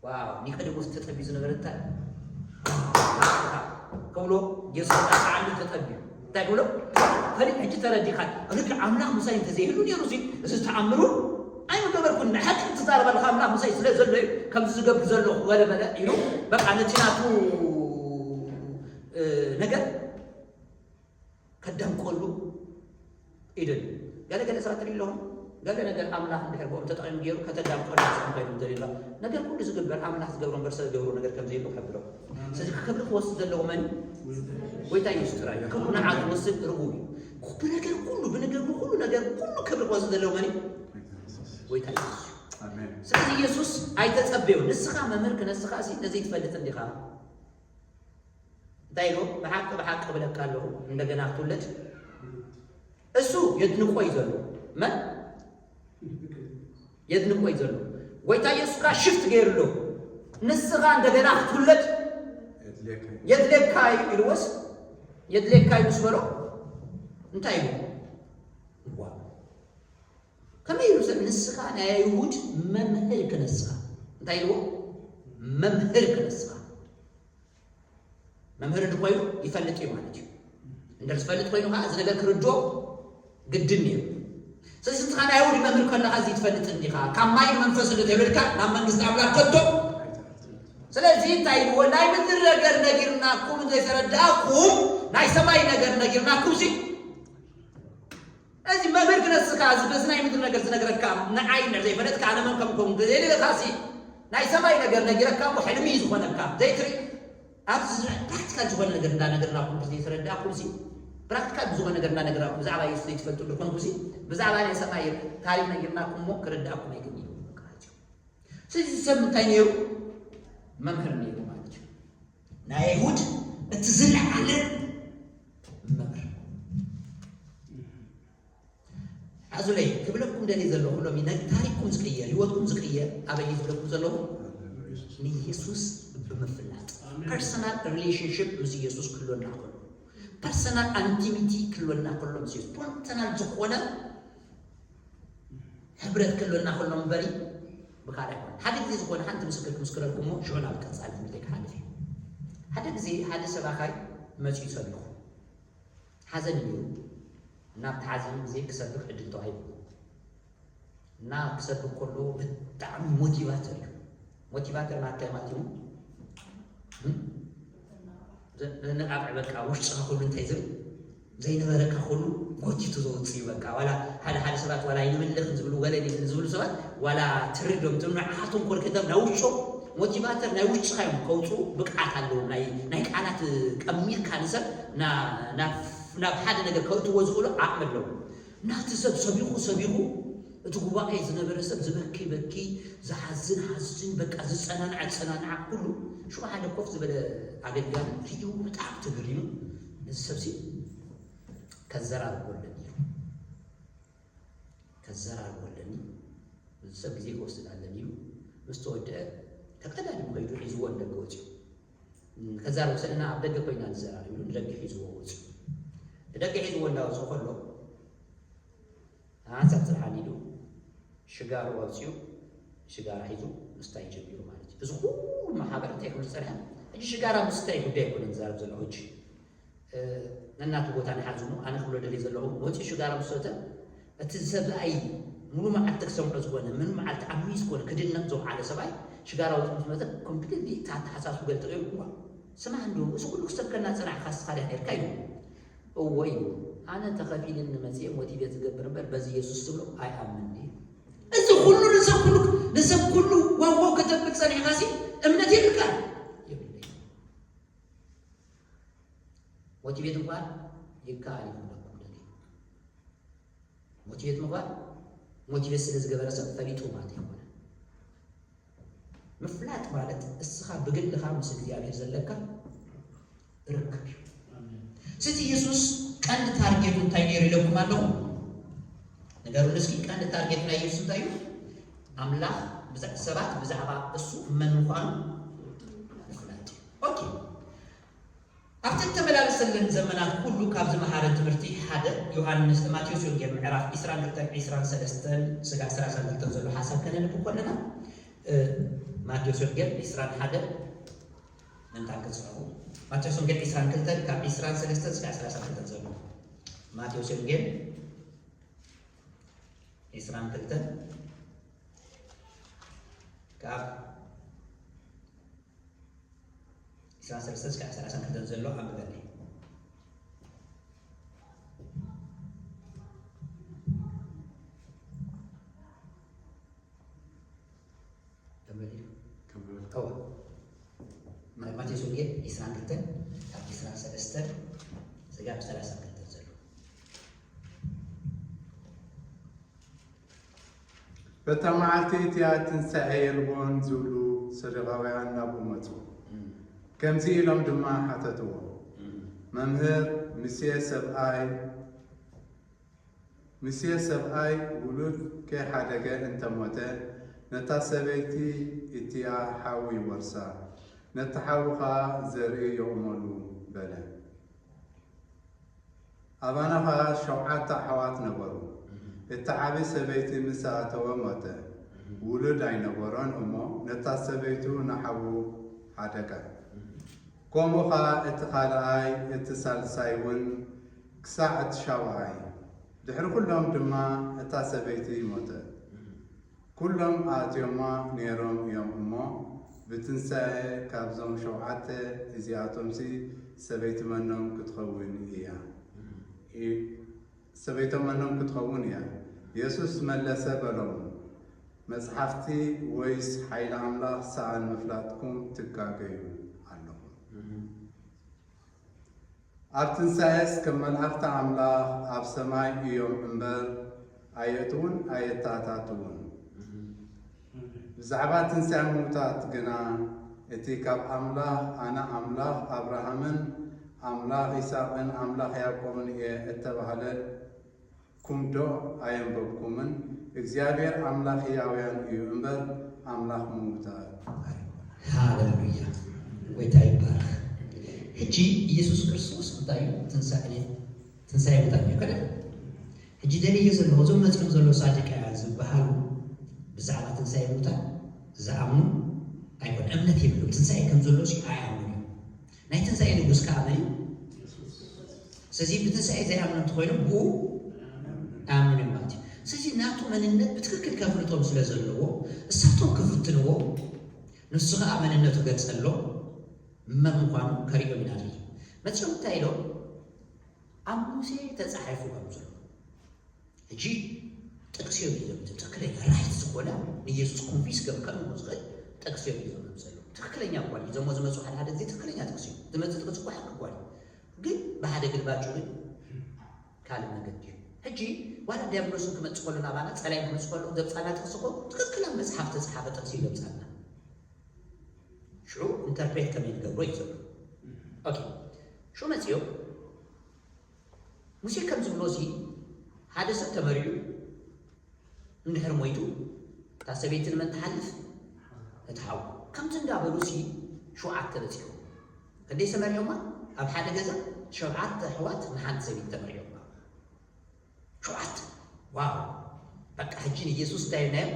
ዋው ኒቆዲሞስ ተጠቢዩ ዝነበረ እንታይ ክብሎ የሱስ ጣዕሚ ተጠቢዩ እንታይ ክብሎ ፈሊጥ ሕጂ ተረዲኻ ርግዕ ኣምላኽ ምሳይ እንተዘይህሉ ነይሩ ሲ እዚ ተኣምሩ ኣይምገበርኩን ንሓቂ ትዛረበልካ ኣምላኽ ምሳይ ስለ ዘሎ እዩ ከምዚ ዝገብር ዘለኹ ገለ በለ ኢሉ በቃ ነቲ ናቱ ነገር ከዳምቀሉ ይደልዩ። ገለ ገለ ሰባት ትርኢ ኣለኹም፣ ገለ ነገር ኣምላኽ እንድሕር ብኦም ተጠቒሙ ገይሩ ከተዳምቀሉ እዮም ዝደልዩ ኣለኹም። ነገር ኩሉ ዝግበር ኣምላኽ ዝገብሮ እምበር ሰብ ዝገብሮ ነገር ከም ዘየሎ ክሕብረኩም። ስለዚ ክብሪ ክወስድ ዘለዎ መን እዩ? ጎይታ ኢየሱስ ጥራይ እዩ። ክብሩ ንዓ ክወስድ ርጉም እዩ። ብነገር ኩሉ፣ ብንገብሮ ኩሉ ነገር ኩሉ ክብሪ ክወስድ ዘለዎ መን እዩ? ጎይታ ኢየሱስ እዩ። ኣሜን። ስለዚ ኢየሱስ ኣይተጸበዮን። ንስኻ መምህር ክነስኻ እሲ ነዘይትፈልጥ እንዲኻ? እንታይ ኢሉ? ብሓቂ ብሓቂ እብለካ ኣለኹ እንደገና ክትውለድ እሱ የድንቆ እዩ ዘሎ። መን የድንቆ እዩ ዘሎ? ጎይታ ኢየሱስ ከኣ ሽፍት ገይሩ ኣሎ። ንስኻ እንደገና ክትውለድ የድልየካ እዩ ኢልዎስ የድልየካ እዩ ምስ በሎ እንታይ ኢሉ? ዋ ከመይ ኢሉ ሰብ ንስኻ ናይ ኣይሁድ መምህር ክነስኻ እንታይ ኢልዎ? መምህር ክነስኻ መምህር እንድኮይኑ ይፈልጥ እዩ ማለት እዩ። እንድር ዝፈልጥ ኮይኑ ከዓ እዚ ነገር ክርድኦ ግድን እዩ። ስለዚ ንስኻ ናይ ኣይሁድ መምህር ከለኻ እዚ ትፈልጥ እንዲኻ ካብ ማይን መንፈስ እንድተወለድካ ናብ መንግስቲ ኣምላኽ ከቶ ስለዚ እንታይ ኢልዎ ናይ ምድሪ ነገር ነጊርናኩም ዘይተረዳእኩም ናይ ሰማይ ነገር ነጊርናኩም ሲ እዚ መምህር ክነስኻ እዚ በዚ ናይ ምድሪ ነገር ዝነግረካ ንዓይ እንድሕር ዘይፈለጥካ ኣነ መን ከም ኮንኩ ዘይልልኻሲ ናይ ሰማይ ነገር ነጊረካ እሞ ሕልሚ እዩ ዝኾነካ ዘይትርኢ ኣብዚ ዝርአ ፕራክቲካል ዝኾነ ነገር እንዳነገርናኩም ዘይተረዳእኩም ሲ ፕራክቲካል ብዝኾነ ነገር እንዳነገርናኩም ብዛዕባ የሱስ ዘይትፈልጡ እንድኾንኩ ሲ ብዛዕባ ናይ ሰማይ ታሪክ ነጊርናኩም እሞ ክርዳእኩም ኣይግኒ እዩ በቃ ሕጂ ስለዚ ሰብ እንታይ ነይሩ መምህር ነይሩ ማለት እዩ ናይ ኣይሁድ እቲ ዝለዓለ መምህር ሓዙለይ ክብለኩም ደልየ ዘለኹ ሎሚ ናይ ታሪክኩም ዝቅየር ህይወትኩም ዝቅየር ኣበይ ዝብለኩም ዘለኹ ንየሱስ ብምፍላጥ personal relationship ምስ ኢየሱስ ክህልወና ከሎ personal intimacy ክህልወና ከሎ ምስ ኢየሱስ personal ዝኾነ ሕብረት ክህልወና ከሎ እምበሪ ብካልእ ኣይኮነ። ሓደ ግዜ ዝኾነ ሓንቲ ምስክር ክምስክረልኩም እሞ ሽዑ ናብ ቀጻሊ ትምህርተይ ክሓልፍ እየ። ሓደ ግዜ ሓደ ሰባኻይ መጺኡ ሰቢኹ። ሓዘን እዩ ነይሩ። ናብቲ ሓዘን ግዜ ክሰብኽ ዕድል ተዋሂቡ። እና ክሰብኽ ከሎ ብጣዕሚ ሞቲቫተር እዩ። ሞቲቫተር ማለት እንታይ ማለት እዩ? እም? ዘ-፣ ዘነቃቅዕ በቃ ውሽጥኻ ኩሉ እንታይ ዝብል ዘይነበረካ ኩሉ ጎቲቱ ዘውፅእ እዩ። በቃ ዋላ ሓደ ሓደ ሰባት ዋላ ኣይንምልኽን ዝብሉ ወለል ኢልን ዝብሉ ሰባት ዋላ ትርዶም ትም ንዓኻቶም ኮርክቶም ናይ ውሽጦም ሞቲቫተር ናይ ውሽጥኻ እዮም ከውፅኡ ብቅዓት ኣለዎም። ናይ ናይ ቃላት ቀሚርካ ንሰብ ና-፣ ናብ ናብ ሓደ ነገር ከእትዎ ዝኽእሉ ዓቕሚ ኣለዎም። ናቲ ሰብ ሰቢኹ ሰቢኹ እቲ ጉባኤ ዝነበረ ሰብ ዝበኪ በኪ፣ ዝሓዝን ሓዝን፣ በቃ ዝጸናንዐ ዝጸናንዓ ኩሉ ሽዑ ሓደ ኮፍ ዝበለ ኣገልጋሊ ርእዩ ብጣዕሚ ተገሪሙ፣ ነዚ ሰብሲ ከዘራርቦ ኣለኒ ኢሉ። ከዘራርቦ ኣለኒ፣ እዚ ሰብ ግዜ ክወስድ ኣለኒ ኢሉ ምስ ተወድአ ተቀዳዲሙ ከይዱ ሒዝዎ ንደገ ወፂኡ። ከዛረብ ሰለና ኣብ ደገ ኮይና ንዘራረብ ኢሉ ንደገ ሒዝዎ ወፂኡ። ንደገ ሒዝዎ እንዳወፅኡ ከሎ ሓንሳብ ፅርሓን ኢሉ ሽጋሩ ኣውፂኡ ሽጋራ ሒዙ ምስታይ ጀሚሩ ማለት እዩ። እዚ ኩሉ ማሕበር እንታይ ክብል ዝፀንሐ ሕጂ ሽጋራ ምስታይ ጉዳይ ኣይኮነን ዝዛረብ ዘለኹ ሕጂ። ነናቱ ቦታ ንሓዝኑ ኣነ ክብሎ ደልየ ዘለኹ መፂኡ ሽጋራ ምስ ሰተ እቲ ሰብኣይ ሙሉ መዓልቲ ክሰምዖ ዝኾነ ምን መዓልቲ ኣብ ሚስ ኮነ ክድነቕ ዝውዓለ ሰብኣይ ሽጋራ ኣውፂኡ ምስ መፀ ኮምፕሊትሊ እቲ ኣተሓሳስቡ ገለ ተቐይሩ እዋ ስማዕ እንዶ እዚ ኩሉ ክሰብከና ፀናሕካ ስኻ ዲኻ ነርካ ኢሉ። እዎ ኢሉ ኣነ ተኸፊልኒ መፅየ ሞቲቬት ዝገብር እምበር በዚ የሱስ ትብሎ ኣይኣምንን እዩ። እዚ ኩሉ ንሰብ ኩሉ ንሰብ ኩሉ ዋዋው ከተብል ፀኒሕካ ሲ እምነት የብልካ የብለይ። ሞቲቬት ምባል ይከኣል እዩ ክብለኩም ደልየ። ሞቲቬት ምባል ሞቲቬት ስለ ዝገበረ ሰብ ፈሊጡ ማለት ኣይኮነ። ምፍላጥ ማለት እስኻ ብግልኻ ምስ እግዚኣብሔር ዘለካ ርክብ እዩ። ስቲ የሱስ ቀንዲ ታርጌቱ እንታይ ነይሩ ኢለኩም ኣለኹ? ንገሩኒ እስኪ ቀንዲ ታርጌት ናይ የሱስ እንታይ እዩ? ኣምላኽ ብዛ-፣ ሰባት ብዛዕባ እሱ መን ምዃኑ ምፍላጥ እዩ። ኦኬ። ኣብቲ እተመላለሰለን ዘመናት ኩሉ ካብ ዝመሃረ ትምህርቲ ሓደ ዮሃንስ ማቴዎስ ወንጌል ምዕራፍ ዒስራን ክልተን ዒስራን ሰለስተን ስጋዕ ሰላሳን ክልተን ዘሎ ሓሳብ ከነንብብ ከለና እ፣ ማቴዎስ ወንጌል ዒስራን ሓደ ምንታን ክጽሕፉ ማቴዎስ ወንጌል ዒስራን ክልተን ካብ ዒስራን ሰለስተን ስጋዕ ሰላሳን ክልተን ዘሎ ማቴዎስ ወንጌል ዒስራን ክልተን ካብ ዒስራን ሰለስተን እስካዕ ሰላሳን ክልተን ዘሎ ኣንብበለይ። ተመሊሱ። እወ። ማ-፣ ማቴዎስ ወንጌል ዒስራን ክልተን ካብ ዒስራን ሰለስተን ስጋብ ሰላሳን ክልተን ዘሎ። በታ መዓልቲ እቲኣ ትንሳኤ የልቦን ዝብሉ ሰዱቃውያን ናብኡ መጹ። እም። ከምዚ ኢሎም ድማ ሓተትዎ፣ እም። መምህር፣ ሙሴ ሰብኣይ፣ ሙሴ ሰብኣይ ውሉድ ከይሓደገ እንተሞተ፣ ነታ ሰበይቲ እቲኣ ሓው ይወርሳ፣ ነቲ ሓው ኸኣ ዘርኢ የቑመሉ በለ። ኣባና ኸኣ ሸውዓተ ኣሕዋት ነበሩ። እቲ ዓቢ ሰበይቲ ምስ ኣተወ ሞተ። ውሉድ ኣይነበሮን እሞ፣ ነታ ሰበይቱ ንሓዉ ሓደጋ። ከምኡ ኸኣ እቲ ካልኣይ፣ እቲ ሳልሳይ እውን ክሳዕ እቲ ሻውዓይ። ድሕሪ ኩሎም ድማ እታ ሰበይቲ ሞተት። ኩሎም ኣእትዮማ ነይሮም እዮም እሞ፣ ብትንሳኤ ካብዞም ሸውዓተ እዚኣቶምሲ ሰበይቲ መኖም ክትኸውን እያ? ኢ-፣ ሰበይቶም መኖም ክትኸውን እያ? የሱስ መለሰ በሎም፣ መጽሓፍቲ ወይስ ሓይሊ ኣምላኽ ሰኣን ምፍላጥኩም ትጋገዩ ኣለኹም። ኣብ ትንሳኤስ ከም መላእኽቲ ኣምላኽ ኣብ ሰማይ እዮም እምበር፣ ኣየእትዉን ኣየተኣታትዉን። ብዛዕባ ትንሳኤ ምዉታት ግና፣ እቲ ካብ ኣምላኽ፣ ኣነ ኣምላኽ ኣብርሃምን ኣምላኽ ይስሐቅን ኣምላኽ ያዕቆብን እየ እተባህለልኩምዶ ኣየንበብኩምን? እግዚኣብሔር ኣምላኽ ህያውያን እዩ እምበር፣ ኣምላኽ ምዉታት ኣይኮነን። ሃሌሉያ፣ ጎይታ ይባረኽ። ሕጂ ኢየሱስ ክርስቶስ እንታይ እዩ? ትንሳኤ፣ ትንሳኤ ሙታን እዩ፣ ከደ? ሕጂ ደልየ ዘለኹ፣ እዞም መጺኦም ዘለዉ ሳዱቃውያን ዝበሃሉ ብዛዕባ ትንሳኤ ሙታን ዝኣምኑ ኣይኮን እምነት የብሎም። ትንሳኤ ከም ዘሎ ሲ ኣይኣምኑን እዮም። ናይ ትንሳኤ ንጉስ ከዓ መን እዩ? ስለዚ ብትንሳኤ ዘይኣምኑ እንተኮይኖም ብኡ ኣይኣምኑን እዮም ማለት እዩ። ስለዚ ናቱ መንነት ብትክክል ከፍልጦም ስለ ዘለዎ እሳቶም ክፍትንዎ፣ ንሱ ከዓ መንነቱ ገጸሎም፣ መን ምዃኑ ከርእዮም ኢና ንርኢ። መጺኦም እንታይ ኢሎም? ኣብ ሙሴ ተጻሒፉ ከም ዘሎ። ሕጂ ጥቅሲ እዮም ሒዞም፣ እቲ ትክክለኛ ራይት ዝኾነ ንኢየሱስ ኮንቪንስ ከም ከእምኖ ዝኽእል ጥቅሲ እዮም ሒዞም ከም ዘለዉ። ትክክለኛ እኳ እዩ፣ ዞሞ ዝመፁ ሓደ ሓደ ግዜ ትክክለኛ ጥቅሲ እዩ ዝመፅእ፣ ጥቅሲ እኳ ሓቂ እኳ እዩ፣ ግን ብሓደ ግልባጩ ግን ካልእ መገዲ እዩ። ሕጂ ዋላ ዲያብሎስን ክመፅእ ከሎ ናባና፣ ፀላይን ክመፅእ ከሎ ዘምፃና ጥቅሲ እኮ ትክክል ኣብ መፅሓፍ ተፅሓፈ ጥቅሲ እዩ ዘምፃና። ሽዑ ኢንተርፕሬት ከመይ ንገብሮ እዩ ዘሎ። ኦኬ፣ ሽዑ መፅኦም ሙሴ ከም ዝብሎ ሲ ሓደ ሰብ ተመሪዑ እንድሕር ሞይቱ እታ ሰበይቲ ንመን ትሓልፍ? እቲ ሓው። ከምዚ እንዳበሉ ሲ ሸውዓተ በፂሖም። ክንደይ ተመሪዖማ? ኣብ ሓደ ገዛ ሸውዓተ ኣሕዋት ንሓንቲ ሰበይቲ ተመሪዖማ። ሸውዓተ። ዋው! በቃ ሕጂ ንኢየሱስ እንታይ ኢልናዮ?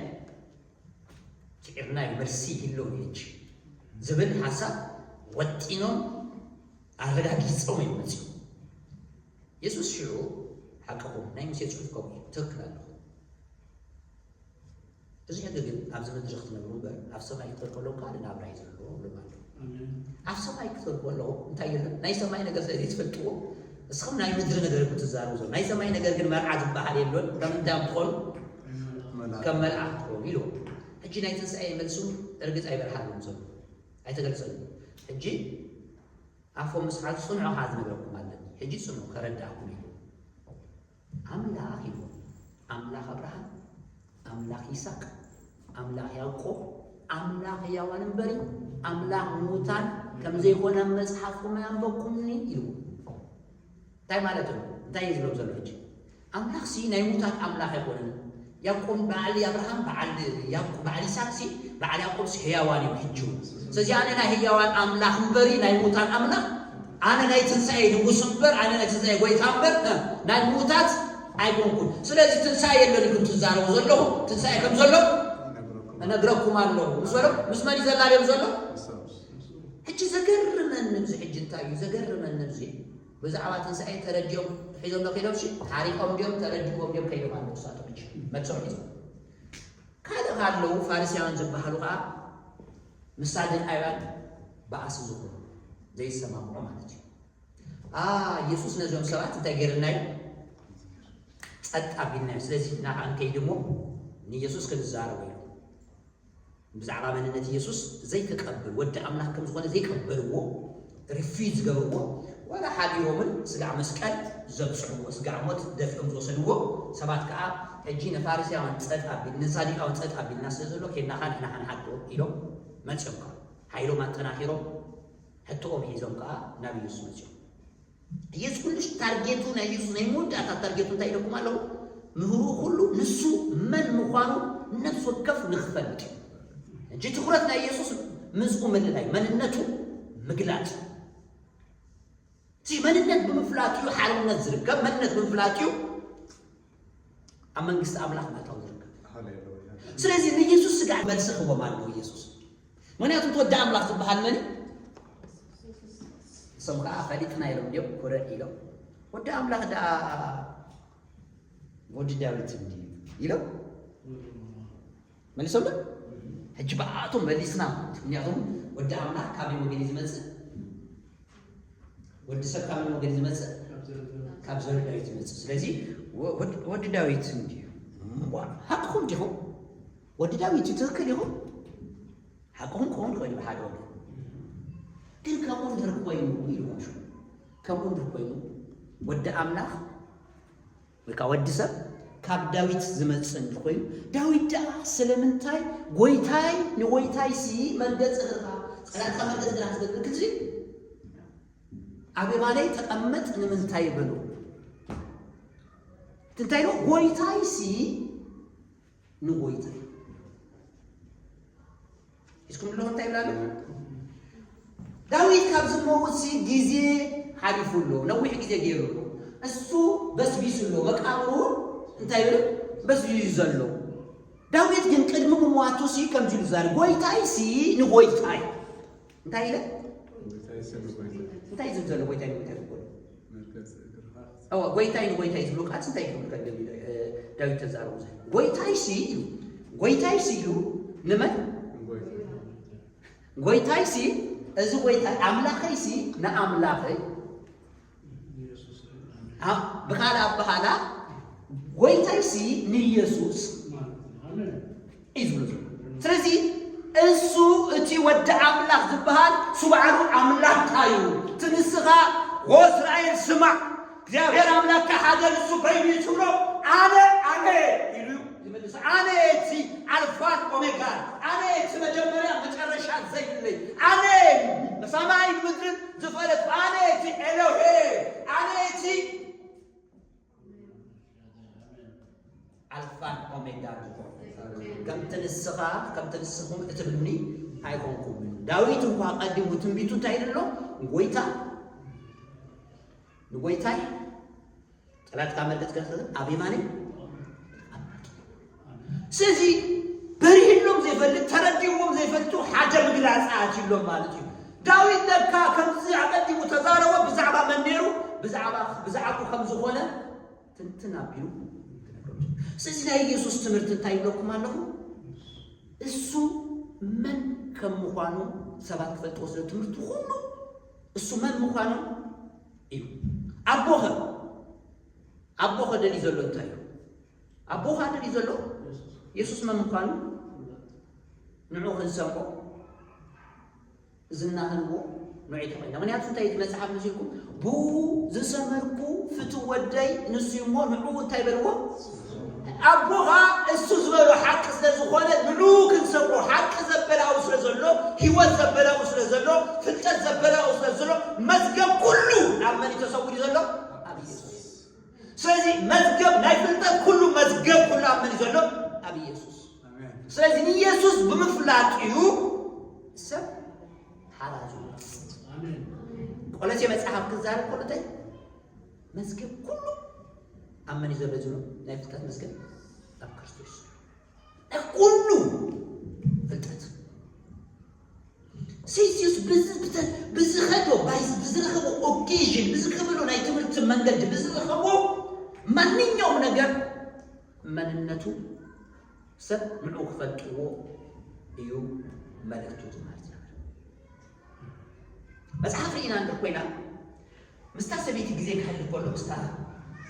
ስዒርናዮ፣ መልሲ ይህልዎ ሕጂ ዝብል ሓሳብ ወጢኖም ኣረጋጊጾም እዮም መጺኦም። የሱስ ሽዑ ሓቅኹም፣ ናይ ሙሴ ጽሑፍ ከምኡ እዩ፣ ትኽክል ኣለኹም። እዚ ሕጊ ግን ኣብዚ ምድሪ ክትነብሩ እምበር ኣብ ሰማይ ክትወድቁ ከለኹም ካልእ ናብራ እዩ ዘለዎ ብሎም ኣለዉ። ኣብ ሰማይ ክትወድቁ ከለኹም እንታይ የለን? ናይ ሰማይ ነገር ስለ ዘይትፈልጥዎ ንስኹም ናይ ምድሪ ነገር ኢኹም ትዛረቡ ዘለኹም። ናይ ሰማይ ነገር ግን መርዓ ዝበሃል የሎን። ከም እንታይ እዮም ትኾኑ? ከም መልኣኽ ትኾኑ ኢልዎም። ሕጂ ናይ ትንሳኤ መልሱ እርግጽ ኣይበርሃሉን ዘሎ፣ ኣይተገልጸሉን። ሕጂ ኣፎም ምስ ሓዙ ጽንዑ ኸዓ ዝነግረኩም ኣለኒ። ሕጂ ጽንዑ ከረድኣኩም ኢሉ። ኣምላኽ ኢሉ፣ ኣምላኽ ኣብርሃም፣ ኣምላኽ ይስሐቅ፣ ኣምላኽ ያዕቆብ፣ ኣምላኽ ህያዋን እምበሪ ኣምላኽ ምዉታን ከም ዘይኮነ ኣብ መጽሓፍኩም ኣየንበብኩምኒ ኢሉ። እንታይ ማለት እዩ? እንታይ እዩ ዝብሎም ዘሎ ሕጂ? ኣምላኽሲ ናይ ምዉታት ኣምላኽ ኣይኮነን። ያዕቆብ በዓል ኣብርሃም፣ በዓል ያዕቆብ፣ በዓል ይስሐቅሲ፣ በዓል ያዕቆብሲ ህያዋን እዮም ሕጂ እውን። ስለዚ ኣነ ናይ ህያዋን ኣምላኽ እምበሪ ናይ ምዉታን ኣምላኽ፣ ኣነ ናይ ትንሳኤ ንጉስ እምበር፣ ኣነ ናይ ትንሳኤ ጎይታ እምበር፣ እ፣ ናይ ምዉታት ኣይኮንኩን። ስለዚ ትንሳኤ የለን ኢልኩም ትዛረቡ ዘለኹም፣ ትንሳኤ ከም ዘሎ እነግረኩም ኣለኹ። ምስ በሎም፣ ምስ መን እዩ ዘላልዮም ዘሎ? ሕጂ ዘገርመኒ እዚ ሕጂ እንታይ እዩ ዘገርመኒ እዚ? ብዛዕባ ትንሳኤ ተረዲኦም ሒዞም ዶ ከይዶም ሲ? ሓሪቆም ድዮም ተረዲእዎም ድዮም ከይዶም ኣለዉ ንሳቶም ሕጂ መልሶም ሒዞም። ካልእ ከ ኣለዉ ፋሪሳውያን ዝበሃሉ ከኣ ምስ ሳዱቃውያን ባእሲ ዝኾኑ ዘይሰማምዑ ማለት እዩ። ኣ፣ ኢየሱስ ነዞም ሰባት እንታይ ገይርናዩ? ጸጥ ኣቢልናዮ። ስለዚ ንሕና ከኣ ንከይድ እሞ ንኢየሱስ ክንዛረቦ ኢሉ። ብዛዕባ መንነት ኢየሱስ ዘይተቀብል፣ ወዲ ኣምላኽ ከም ዝኾነ ዘይቀበልዎ፣ ሪፊዝ ዝገብርዎ፣ ዋላ ሓዲሮምን ስጋዕ መስቀል ዘብጽሕዎ፣ ስጋዕ ሞት ደፊኦም ዝወሰድዎ ሰባት ከኣ፣ ሕጂ ንፋሪሳውያን ጸጥ ኣቢል-፣ ንሳዱቃውያን ጸጥ ኣቢልና ስለ ዘሎ፣ ኬድና ከኣ ንሕና ከንሓቶ ኢሎም መጺኦም ከኣ፣ ሓይሎም ኣጠናኺሮም፣ ሕቶኦም ሒዞም ከኣ ናብ ኢየሱስ መጺኦም። ኢየሱስ ኩሉ ታርጌቱ፣ ናይ ኢየሱስ ናይ መወዳእታ ታርጌቱ እንታይ ኢለኩም ኣለኹ? ምህርኡ ኩሉ ንሱ መን ምዃኑ ነፍሲ ወከፍ ንኽፈልጥ እዩ። ሕጂ ትኹረት ናይ ኢየሱስ ምዝኡ ምልላይ፣ መንነቱ ምግላጽ። እቲ መንነት ብምፍላጥ እዩ ሓርነት ዝርከብ፣ መንነት ብምፍላጥ እዩ ኣብ መንግስቲ ኣምላኽ ምእታው ዝርከብ። ሃሌሉያ። ስለዚ ንኢየሱስ ስጋዕ መልሲ ክህቦም ኣለዎ ኢየሱስ። ምክንያቱ እቲ ወዲ ኣምላኽ ዝበሃል መን እዩ? እሶም ከዓ ፈሊጥና ኢሎም ድዮም? ኩርዕ ኢሎም። ወዲ ኣምላኽ ደኣ ወዲ ዳዊት እንድዩ ኢሎም መሊሶምና። ሕጂ ብኣቶም መሊስና ማለት እዩ። ምክንያቱም ወዲ ኣምላኽ ካበይ ወገን እዩ ዝመጽእ? ወዲ ሰብ ካበይ ወገን እዩ ዝመጽእ? ካብ ዘር ዳዊት ይመጽእ። ስለዚ ወ-፣ ወዲ፣ ወዲ ዳዊት እንድዩ። እምቧ፣ ሓቅኹም ዲኹም? ወዲ ዳዊት እዩ፣ ትክክል ኢኹም። ሓቅኹም ክኸውን ይኽእል እዩ ብሓደ ወገን። ግን ከምኡ እንድሕር ኮይኑ ኢልኩም ሽዑ፣ ከምኡ እንድሕር ኮይኑ ወዲ ኣምላኽ ወይ ከዓ ወዲ ሰብ ካብ ዳዊት ዝመጽእ እንድሕር ኮይኑ፣ ዳዊት ደኣ ስለምንታይ ጎይታይ ንጎይታይሲ መርገጽ እግርኻ፣ ጸላእትኻ መርገጽ እግርኻ ትገብር ግዜ ኣብ የማነይ ተቐመጥ ንምንታይ በሎ? እንታይ ኢሉ? ጎይታይሲ ንጎይታይ። ሒዝኩም ኣለኹም እንታይ ይብላ ኣሎ? ዳዊት ካብ ዝመውትሲ ግዜ ሓሊፉ ኣሎ፣ ነዊሕ ግዜ ገይሩ ኣሎ። እሱ በስቢሱ ኣሎ፣ መቃብሩ እውን እንታይ ይብል? በስቢሱ ዘሎ። ዳዊት ግን ቅድሚ ምሟቱ ሲ ከምዚ ኢሉ ዛር ጎይታይ ሲ ንጎይታይ እንታይ ኢለ እንታይ ዝብል ዘሎ ጎይታይ ንጎይታይ ዝብል እዋ ጎይታይ ንጎይታይ ዝብሉ ቃል እንታይ ክብል ከደም ዳዊት ተዛረቡ ዘ ጎይታይ ሲ ኢሉ ጎይታይ ሲ ኢሉ ንመን ጎይታይ ሲ እዚ ጎይታይ ኣምላኸይ ሲ ንኣምላኸይ ብኻልእ ኣበሃላ ጎይታይሲ ንኢየሱስ እዩ ዝብሉ ዘሎ። ስለዚ እሱ እቲ ወዲ ኣምላኽ ዝበሃል እሱ ባዕሉ ኣምላኽካ እዩ። እቲ ንስኻ ወእስራኤል ስማዕ፣ እግዚኣብሔር ኣምላኽካ ሓደ ንሱ በይኑ እዩ ትብሎ፣ ኣነ ኣነ ኢሉ እዩ ዝምልስ። ኣነ እቲ ኣልፋን ኦሜጋን፣ ኣነ እቲ መጀመርያ መጨረሻ ዘይብለይ፣ ኣነ ብሰማይን ምድርን ዝፈለጥኩ ኣነ እቲ ኤሎሄ ኣነ እቲ ኣልፋን ኦሜጋን ዝኾንኩ ከምቲ ንስኻ ከምቲ ንስኹም እትብሉኒ ኣይኮንኩምን። ዳዊት እንኳ ቀዲሙ ትንቢቱ እንታይ ኢሉ ኣሎ? ጎይታ ንጎይታይ ጠላትካ መርገጽ ገርጽ ኣብ የማነይ ስለዚ በሪህሎም ዘይፈልጥ ተረዲዎም ዘይፈልጡ ሓደ ምግላጽ ኣትሎም ማለት እዩ። ዳዊት ለካ ከምዚ ኣቐዲሙ ተዛረቦ ብዛዕባ መን ነይሩ? ብዛዕባ ብዛዕባኡ ከም ዝኾነ ትንትን ኣቢሉ ስለዚ ናይ ኢየሱስ ትምህርቲ እንታይ ይብለኩም ኣለኹ? እሱ መን ከም ምዃኑ ሰባት ክፈልጥዎ ስለ ትምህርቲ ኩሉ እሱ መን ምዃኑ እዩ። ኣቦኸ ኣቦኸ ደልዩ ዘሎ እንታይ እዩ? ኣቦኻ ደልዩ ዘሎ የሱስ መን ምዃኑ ንዑ ክንሰምዖ ዝናህንዎ ንዑ ተኾይና። ምክንያቱ እንታይ እቲ መጽሓፍ መሲልኩም ብኡ ዝሰመርኩ ፍትው ወደይ ንሱ እሞ ንዑ እንታይ በልዎ ኣቦኻ እሱ ዝበሎ ሓቂ ስለ ዝኾነ ንዑ ክንሰምዖ ሓቂ ዘበላኡ ስለ ዘሎ ህይወት ዘበላኡ ስለ ዘሎ ፍልጠት ዘበላኡ ስለ ዘሎ መዝገብ ኩሉ ኣብ መን ተሰዊሩ ዘሎ ኣብ ኢየሱስ። ስለዚ መዝገብ ናይ ፍልጠት ኩሉ መዝገብ ኩሉ ኣብ መን ዘሎ ኣብ ኢየሱስ። ስለዚ ንኢየሱስ ብምፍላጥ እዩ ሰብ ሓራዙ። ቆሎሴ መጽሓፍ ክዛረብ ከሎ እንታይ መዝገብ ኩሉ ኣብ መን እዩ ዘሎ ዝብሎ ናይ ፍልጠት መዝገብ ኣብ ክርስቶስ ናይ ኩሉ ፍልጠት ስይስዩስ ብዝኸዶ ብዝረኸቦ ኦኬዥን ብዝከበሎ ናይ ትምህርቲ መንገዲ ብዝረኸቦ ማንኛውም ነገር መንነቱ ሰብ ንዑ ክፈልጥዎ እዩ መልእክቱ ዝማር ዝነበር መፅሓፍ ርኢና እንድር ኮይና ምስታ ሰበይቲ ግዜ ክሕልፍ ከሎ ምስታ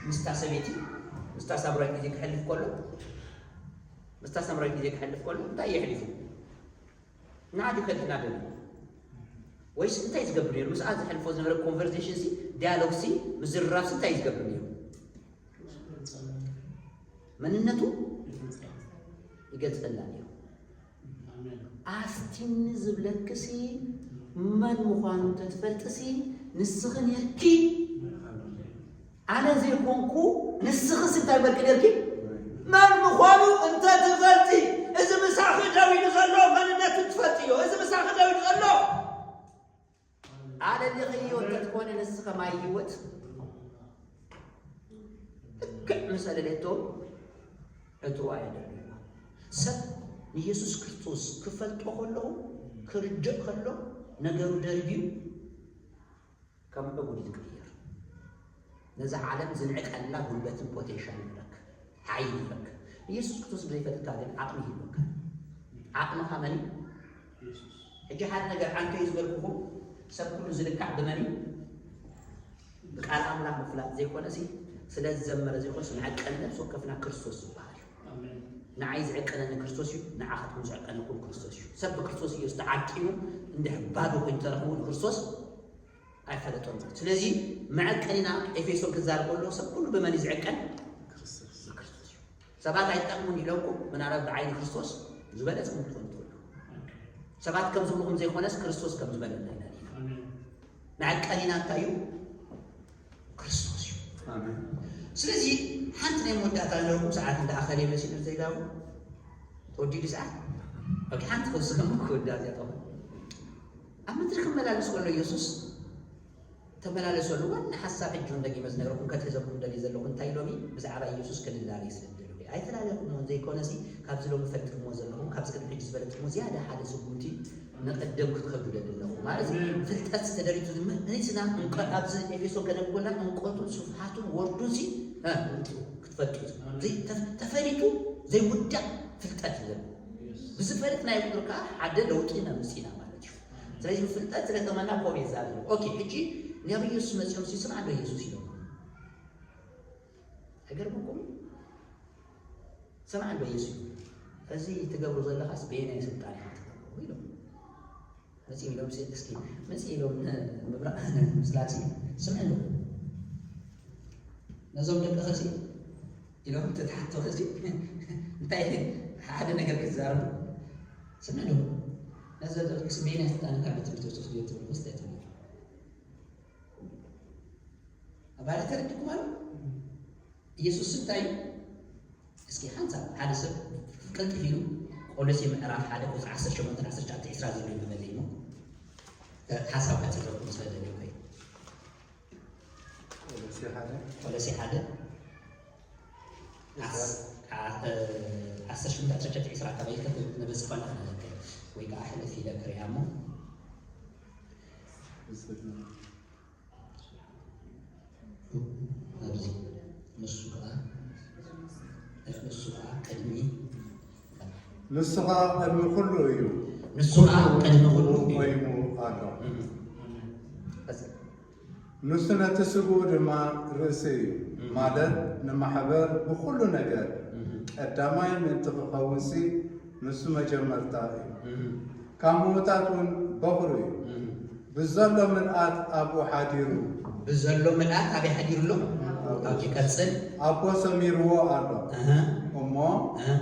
ምስታ ሰበይቲ ምስታ ሳምራዊት ግዜ ክሕልፍ ከሎ ምስታ ሳምራዊት ግዜ ክሕልፍ ከሎ እንታይ የሕሊፉ ንዓ ድዩ ከሊእና ደልዩ ወይስ እንታይ ዝገብር ነይሩ ምስኣ ዘሕልፎ ዝነበረ ኮንቨርሴሽን ሲ ዲያሎግ ሲ ምዝርራብ ሲ እንታይ ዝገብር ነይሩ መንነቱ ይገልፀልና ነይሩ ኣስቲኒ ዝብለክሲ መን ምዃኑ እንተትፈልጥሲ ንስኺ ነርኪ ኣነ ዘይኮንኩ ንስኽስ እንታይ በልኪ ነርኪ መን ምዃኑ እንተትፈልጢ እዚ ምሳኺ ደው ኢሉ ዘሎ መንነቱ ትፈልጥዮ እዚ ምሳኺ ደው ኢሉ ዘሎ ኣለሊኽዮ እንተትኮነ ንስኸ ማይ ህይወት ልክዕ ምስ ኣለለቶ ዕትዋ የደልዋ ሰብ ንየሱስ ክርስቶስ ክፈልጦ ከለኹ ክርድእ ከሎ ነገሩ ደርብዩ ከም ዕቡድ እዩ ዝቅየር ነዛ ዓለም ዝንዕቀላ ጉልበትን ፖቴንሻል ይረክ ሓይል ይረክ ኢየሱስ ክርስቶስ ብዘይፈልጥካ ግን ዓቕሚ ይህልወካ ዓቕምኻ መን እዩ ሕጂ ሓደ ነገር ዓንተ እዩ ዝበልኩኹም ሰብ ኩሉ ዝልካዕ ብመን እዩ ብቃል ኣምላኽ ምፍላጥ ዘይኮነ ሲ ስለ ዝዘመረ ዘይኮነ ንዕቀን ነብሲ ወከፍና ክርስቶስ ዝበሃል እዩ ንዓይ ዝዕቀነኒ ክርስቶስ እዩ ንዓኻትኩም ዝዕቀነኩም ክርስቶስ እዩ ሰብ ብክርስቶስ ኢየሱስ ተዓቂኑ እንድሕር ባዶ ኮይኑ ተረኽቡ ንክርስቶስ ኣይፈለጦም ስለዚ መዐቀኒና ኤፌሶን ክዛረብ ከሎ ሰብ ኩሉ ብመን እዩ ዝዕቀን ብክርስቶስ እዩ ሰባት ኣይጠቕሙን ኢለኩም ምናልባት ብዓይኒ ክርስቶስ ዝበለፅኩም ትኾኑ ትኽእሉ ሰባት ከም ዝብልኹም ዘይኮነስ ክርስቶስ ከም ዝበለና ኢና መዐቀኒና እንታይ እዩ ክርስቶስ እዩ ስለዚ ሓንቲ ናይ መወዳእታ ነበርኩም ሰዓት እንዳኣኸለ መሲሉ ዘይጋቡ ተወዲዱ ሰዓት ኣብ ሓንቲ ከስከም ክወዳ እዚኣ ጠኹ ኣብ ምድሪ ክመላለስ ከሎ ኢየሱስ ተመላለሰሉ ዋና ሓሳብ ሕጂ እውን ደጊመ ዝነግረኩም ከትሕዘኩም ደልየ ዘለኹ እንታይ ሎሚ ብዛዕባ ኢየሱስ ክንላለይ ስለ ዝደለኹ እየ ኣይፈላለኹምዎን ዘይኮነሲ፣ ካብዚ ሎሚ ፈሊጥኩምዎ ዘለኹም፣ ካብዚ ቅድሚ ሕጂ ዝፈለጥኩምዎ ዝያዳ ሓደ ስጉምቲ ንቐደም ክትኸዱ ደሊ ኣለኹም። ማለት ፍልጠት ተደሪቱ ዝመ-፣ ንሕና እንቋ-፣ ኣብዚ ኤፌሶን ከነንብበላ እንቆቱን ስፍሓቱን ወርዱን ሲ፣ እ፣ ክትፈልጡ። ዘይ-፣ ተፍ-፣ ተፈሊጡ ዘይውዳእ ፍልጠት እዩ ዘሎ። ብዝፈለጥናዮ ቁፅሪ ከዓ ሓደ ለውጢ ነምፅእ ኢና ማለት እዩ። ስለዚ ብፍልጠት ስለተመና ኮም የዛብሉ። ኦኬ፣ ሕጂ ናብ ኢየሱስ መፂኦም ሲ ስምዓ ዶ ኢየሱስ ኢሎም? ኣይገርመኩም? ስምዓ ዶ ኢየሱስ ኢሎም? እዚ ትገብሩ ዘለኻስ በየናይ ስልጣን ኢኻ ትገብሩ? ኢሎም። መፂ ኢሎም ሲ-፣ እስኪ መፂ ኢሎም ን-፣ ምብራቕ ንምስላጥ ሲ ስምዕ ዶ? ነዞም ደቅኸ ሲ ኢሎም ተትሓቶ ሲ እንታይ ሓደ ነገር ክዛረቡ ስምዕ ዶ? ነዞም ደቅኸ ሲ በየናይ ስልጣን ካብ ቤት ትምህርቲ ወፂኡ ክትብል ትብሉ ክስታይ ትብሉ? ኣባሪ ተረዲኩም ኣሎ? ኢየሱስ እንታይ እዩ? እስኪ ሓንሳብ ሓደ ሰብ ቅልጥፍ ኢሉ ቆሎሴ ምዕራፍ ሓደ ቁፅሪ ዓሰርተ ሸሞንተ፣ ዓሰርተ ትሽዓተ፣ ዕስራ ዘሎ ይበለይ እሞ፣ እ፣ ሓሳብ ከትረኩም ስለ ደልዩ እኮ እዩ። ቆሎሴ ሓደ። ቆሎሴ ሓደ። ዓስ-፣ ዓ-፣ እ፣ ዓሰርተ ሸሞንተ፣ ዓሰርተ ትሽዓተ፣ ዕስራ ኣካባቢ ኢልካ ነበጽሕ ከለኻ ንዘክር። ወይ ከዓ ሕልፍ ኢለ ክሪኣ እሞ። ኣብዚ ንሱ ከዓ፣ ንሱ ከዓ ቅድሚ፣ ንሱ ከዓ ቅድሚ ኩሉ እዩ። ንሱ ከዓ ቅድሚ ኩሉ እዩ። ቆይሙ ኣሎ። እም። ንሱ ነቲ ስግኡ ድማ ርእሲ እዩ፣ እም። ማለት ንማሕበር ብኹሉ ነገር እም። ቀዳማይ ምእንቲ ክኸውንሲ ንሱ መጀመርታ እዩ። እም። ካብ ምዉታት እውን በኹሩ እዩ። እም። ብዘሎ ምልኣት ኣብኡ ሓዲሩ። ብዘሎ ምልኣት ኣበይ ሓዲሩ ኣሎ? ኣብኡ። ኦኬ፣ ቀጽል። ኣቦ ሰሚርዎ ኣሎ። እህ። እሞ እህ።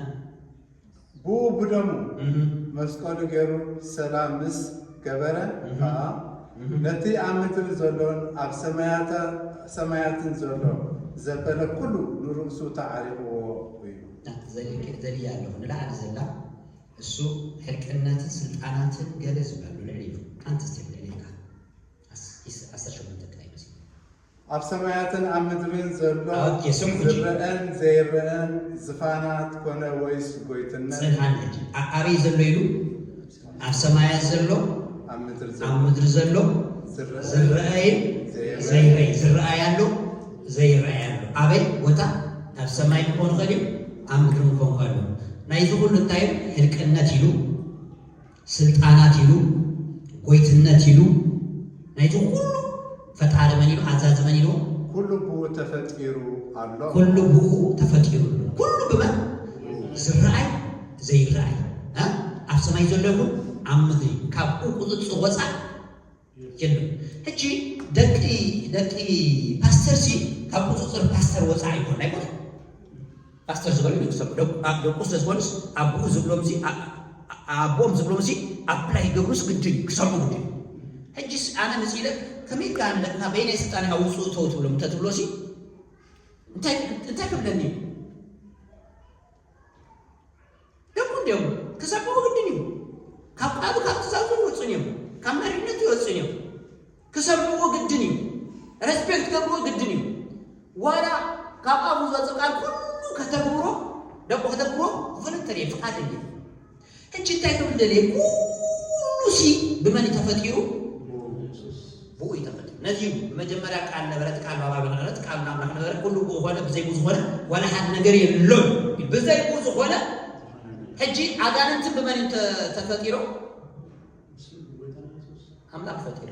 ብኡ ብደሙ እህ። መስቀሉ ገይሩ ሰላም ምስ ገበረ እህ። ከኣ እህ። ነቲ ኣብ ምድሪ ዘሎን ኣብ ሰማያታ-፣ ሰማያትን ዘሎ ዘበለ ኩሉ ንርእሱ ተዓሪቕዎ እዩ። ናት ዘሊ-፣ ዘልያ ኣለኹ። ንላዕሊ ዘላ እሱ ሕልቅነትን ስልጣናትን ገለ ዝበሉ ልዕሊ ኢሉ። ሓንቲ ስቴፕ ልዕሊ ኢልካ። ኣስ-፣ ኢስ-፣ ዓሰርተ ሸሞንተ ጥራይ እዩ። ኣብ ሰማያትን ኣብ ምድርን ዘሎ ኦኬ፣ ስምዑ እንጂ። ዝረአን ዘይረአን ዝፋናት ኮነ ወይስ ጎይትነት። ጽንሃን ሕጂ። ኣ-፣ ኣበይ ዘሎ ኢሉ? ኣብ ሰማያት ዘሎ፣ ኣብ ምድሪ ዘሎ ኣብ ምድሪ ዘሎ፣ ዝረአ ዝረአይን ዘይረአ። ዘይረአይ። ዝረኣይ ኣሎ፣ ዘይረኣይ ኣሎ። ኣበይ ቦታ? ኣብ ሰማይ ክኾን ይኽእል እዩ፣ ኣብ ምድሪ ክኾን ይኽእል እዩ። ናይዚ ኩሉ እንታይ እዩ? ሕልቅነት ኢሉ፣ ስልጣናት ኢሉ፣ ጎይትነት ኢሉ፣ ናይቲ ኩሉ ፈጣሪ መን ኢሉ፣ ኣዛዚ መን ኢሉ? ኩሉ ብኡ ተፈጢሩ ኣሎ። ኩሉ ብኡ ተፈጢሩ ኣሎ። ኩሉ ብመን? ዝረኣይ ዘይረኣይ። እ? ኣብ ሰማይ ዘሎ ይኹን ኣብ ምድሪ፣ ካብኡ ቁፅፅር ወፃእ የለን። ሕጂ ደቂ፣ ደቂ ፓስተር ሲ ካብ ቁፅፅር ፓስተር ወፃእ ኣይኮን፣ ኣይኮን። ፓስተር ዝበሉ ይክሰቡ። ደቁ-፣ ኣ-፣ ደቁ ስለ ዝኾኑስ ኣቦኡ ዝብሎም ሲ፣ ኣ-፣ ኣ-፣ ኣቦኦም ዝብሎም ሲ ኣፕላይ ይገብሩስ ግድን እዩ፣ ክሰምዑ ግድን እዩ። ሕጂስ ኣነ መፂለ ከመይ ኢልካ ንደቅና በየናይ ስልጣን ኢኻ ውፅኡ ተው ትብሎም እንተትብሎ ሲ እንታይ፣ እንታይ ክብለኒ እዩ? ደቁ እንዲዮም ክሰምዑ ግድን እዩ። ካብ ቃሉ ካብ ትእዛዙ ይወፅን እዮም። ካብ መሪሕነቱ ይወፅን እዮም። ክሰምዕዎ ግድን እዩ። ሬስፔክት ክገብርዎ ግድን እዩ። ዋላ ካብ ኣፉ ዝወፅእ ቃል ኩሉ ከተግብሮ፣ ደቁ ከተግብሮ ቮለንተሪ ፍቃደኛ እዩ። ሕጂ እንታይ ክብል ደልየ? ኩሉ ሲ ብመን እዩ ተፈጢሩ? ብኡ እዩ ተፈጢሩ። ነዚ እዩ ብመጀመርያ ቃል ነበረ፣ እቲ ቃል ኣብ ኣምላኽ ነበረ፣ እቲ ቃል ንኣምላኽ ነበረ፣ ኩሉ ብኡ ኾነ፣ ብዘይ ብኡ ዝኾነ ዋላ ሓደ ነገር የሎን። ብዘይ ብኡ ዝኾነ ሕጂ ኣጋንንትን ብመን እዮም ተ-፣ ተፈጢሮም? ኣምላኽ ፈጢሩ።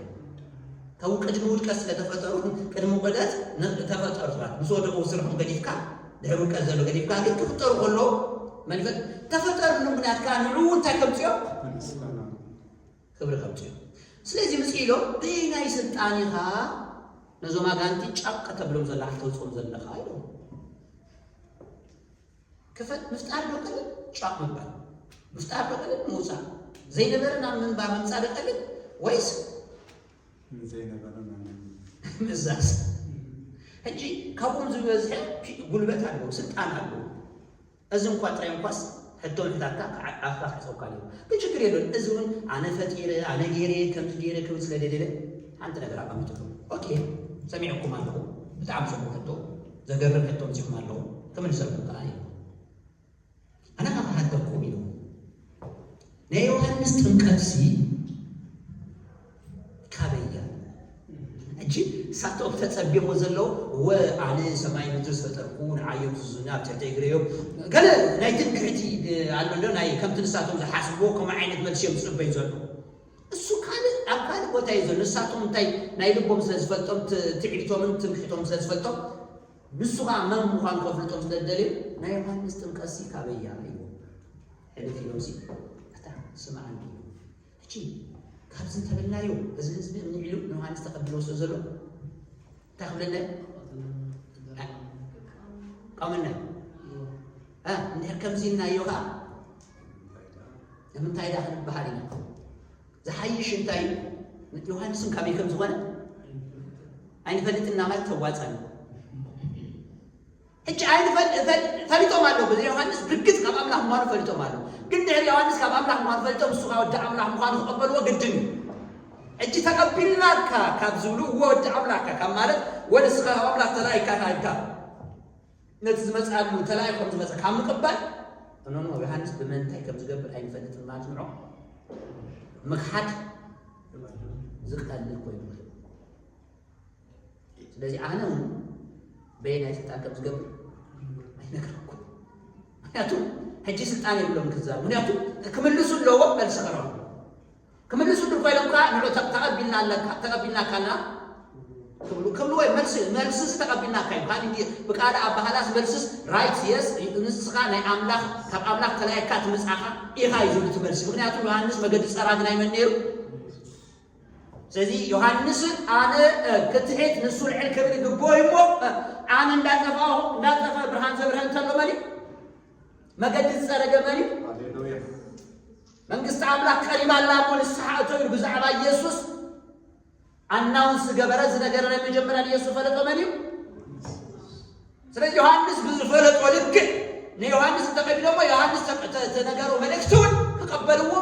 ካብ ቅድሚ ውድቀት ስለ ተፈጠሩ፣ ቅድሚ ውድቀት ን-፣ ተፈጠሩ ሰባት። ምስ ወደቁ ስርሖም ገዲፍካ፣ ድሕሪ ውድቀት ዘሎ ገዲፍካ፣ ግን ክፍጠሩ ከለዉ መን ይፈጥ-፣ ተፈጠሩ ንምኽንያት ከኣ ንዕኡ እንታይ ከምፅኦ? ክብሪ ከምፅኦ። ስለዚ ምፅ ኢሎም፣ በየናይ ስልጣን ኢኻ ነዞም ኣጋንንቲ ጫቕ ከተብሎም ዘለኻ፣ ከተውፅኦም ዘለኻ? ኢሎም። ክፈት ምፍጣር ዶ ቀልል? ጫቕ ምባል። ምፍጣር ዶ ቀልል? ምውፃእ። ዘይነበረ ናብ ምንባር ምምፃእ ዶ ቀልል? ወይስ ንዘይነበረ ናብ ምንባር። ምእዛዝ? ሕጂ ካብኦም ዝበዝሐ ፒ-፣ ጉልበት ኣለዎ፣ ስልጣን ኣለዎ። እዚ እንኳ ጥራይ እንኳስ ሕቶ ምሕታትካ ክዓ-፣ ኣፍካ ክሕፀወካ ኣለዎ። ግን ችግር የለዎን። እዚ እውን ኣነ ፈጢረ፣ ኣነ ገይረ፣ ከምዚ ገይረ ክብል ስለ ደደለ ሓንቲ ነገር ኣቐሚጥሉ። ኦኬ፣ ሰሚዐኩም ኣለኹ። ብጣዕሚ ፅቡቕ ሕቶ፣ ዘገርም ሕቶ ኣምፂኹም ኣለኹ። ክምልሰልኩም ከዓ እየ። ኣነ ካብ ሃደኩም ኢሉ ናይ ዮሃንስ ጥምቀትሲ ካበያ? ሕጂ እሳቶም ተጸቢሞ ዘለዉ፣ እወ ኣነ ሰማይ ምድሪ ዝፈጠርኩ ንዓዮም ዝዙና ኣብ ትሕቲ እግረዮም፣ ገለ ናይ ትምክሕቲ ኣሎ እንዶ፣ ናይ ከምቲ ንሳቶም ዝሓስብዎ ከምኡ ዓይነት መልሲ እዮም ዝጽበዩ ዘለዉ። እሱ ካልእ ኣብ ካልእ ቦታ እዩ ዘሎ። ንሳቶም እንታይ ናይ ልቦም ስለ ዝፈልጦም፣ ት- ትዕቢቶምን ትምክሕቶም ስለ ዝፈልጦም፣ ንሱ ኸዓ መን ምዃኑ ከፍልጦም ስለ ዝደልዩ ናይ ዮሃንስ ጥምቀትሲ ካበያ እዩ ሕልፍ ኢሎምሲ፣ ኣታ ስምዓኒ እዩ። ሕጂ ካብዚ እንተበልናዮ፣ እዚ ህዝቢ እምኒ ኢሉ ንዮሃንስ ተቐቢልዎ ስለ ዘሎ እንታይ ክብለና እዩ? ቃመና እዩ። እ፣ እንድሕር ከምዚ ኢልናዮ ኸዓ ንምንታይ ደኣ ክንበሃል ኢና? ዝሓይሽ እንታይ እዩ? ዮሃንስን ካበይ ከም ዝኾነ ኣይንፈልጥና ማለት ተዋጸን። ሕጂ ኣይንፈል- ፈል- ፈሊጦም ኣለዉ። ብዚ ዮሃንስ ብርግጽ ካብ ኣምላኽ ምዃኑ ፈሊጦም ኣለዉ። ግን ድሕሪ ዮሃንስ ካብ ኣምላኽ ምዃኑ ፈሊጦም፣ ንሱ ኸዓ ወዲ ኣምላኽ ምዃኑ ክቐበልዎ ግድን እዩ። ሕጂ ተቐቢልናካ ካብ ዝብሉ፣ እወ ወዲ ኣምላኽካ ካብ ማለት፣ ወ ንስኻ ካብ ኣምላኽ ተላኢካ ኢልካ ነቲ ዝመጽኣሉ ተላኢኹ ከም ዝመጸ ካብ ምቕባል፣ እኖኖ ዮሃንስ ብመንታይ ከም ዝገብር ኣይንፈልጥን ማለት ንዑ ምክሓድ ዝቀልል ኮይኑ። ስለዚ ኣነ እውን በየናይ ስልጣን ከም ዝገብር ኣይነግረኩም። ምክንያቱ ሕጂ ስልጣን የብሎም ክዛረቡ። ምክንያቱ ክምልሱ ኣለዎም፣ መልሲ ቀረቡ። ክምልሱ እንድር ኮይኖም ከኣ ንዑ ተ- ተቐቢልና ኣለካ፣ ተቐቢልናካ ኣለና ክብሉ ክብሉ ወይ መልሲ መልስስ ተቐቢልናካ እዩ። ካልእ እንዲ ብቃል ኣባህላስ መልስስ right yes ንስኻ ናይ ኣምላኽ ካብ ኣምላኽ ተላይካ ትምጻኻ ኢኻ እዩ ዝብል እቲ መልሲ። ምክንያቱ ዮሃንስ መገዲ ጸራግን ኣይመን ነይሩ። ስለዚ ዮሃንስ ኣነ እ፣ ክትሕት ንሱ ልዕል ክብል ይግብኦ እዩ እሞ እ፣ ኣነ እንዳጠፋኹ እንዳጠፈ ብርሃን ዘብርሀ እንተሎ መን እዩ? መገዲ ዝጸረገ መን እዩ? ሃሌሉያ። መንግስቲ ኣምላኽ ቀሪባ ኣላ እሞ ንስሓ እቶ ኢሉ ብዛዕባ ኢየሱስ ኣናውንስ ዝገበረ ዝነገረ ናይ መጀመርያ ንኢየሱስ ዝፈለጦ መን እዩ? ስለዚ ዮሃንስ ብዝፈለጦ ልክዕ ንዮሃንስ እንተቐቢሎሞ ዮሃንስ ተ- ተ- ተነገሮ መልእክቲ እውን ክቐበልዎ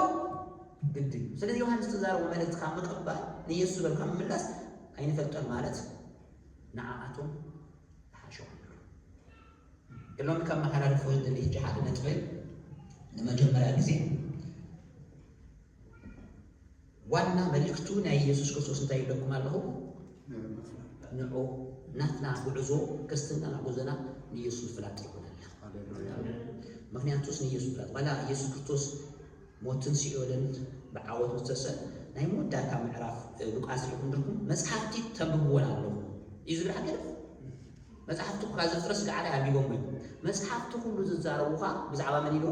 ግድ እዩ። ስለዚ ዮሃንስ ተዛረቦ መልእክቲ ካብ ምቕባል ንኢየሱስ ዝበልካ ምምላስ ኣይንፈልጦን ማለት ንዓኣቶም ተሓሸኹም። ሎሚ ከመሓላልፎ ዝደሊ ሕጂ ሓደ ነጥበይ ንመጀመርያ ግዜ ዋና መልእክቱ ናይ ኢየሱስ ክርስቶስ እንታይ ይብለኩም ኣለኹ? ንዑ ናትና ጉዕዞ ክርስትና ጉዞና ንኢየሱስ ፍላጥ ይኹነልና። ምክንያቱስ ንኢየሱስ ፍላጥ ዋላ ኢየሱስ ክርስቶስ ሞትን ሲኦልን ብዓወት ዝተሰ ናይ መወዳእታ ምዕራፍ ሉቃስ ሪኹም ድርኩም መጽሓፍቲ ተንብብዎን ኣለኹ እዩ ዝብል ሓቂ ዶ? መጽሓፍቲ እኳ ዘፍጥረስ ገዓላይ ኣንቢቦም እዩ። መጽሓፍቲ ኩሉ ዝዛረቡኻ ብዛዕባ መን ኢልዎ?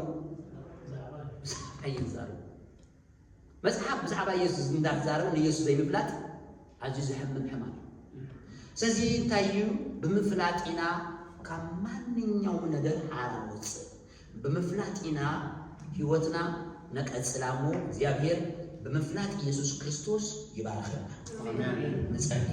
ብዛዕባ ኢየሱስ ዝዛረቡ። መጽሓፍ ብዛዕባ ኢየሱስ እንዳተዛረበ ንኢየሱስ ዘይምፍላጥ ኣዝዩ ዘሕምም ሕማም እዩ። ስለዚ እንታይ እዩ? ብምፍላጥ ኢና ካብ ማንኛውም ነገር ሓራ ንወፅእ። ብምፍላጥ ኢና ህይወትና ነቀጽላ እሞ እግዚኣብሔር ብምፍላጥ ኢየሱስ ክርስቶስ ይባርኸና። ንጸሊ።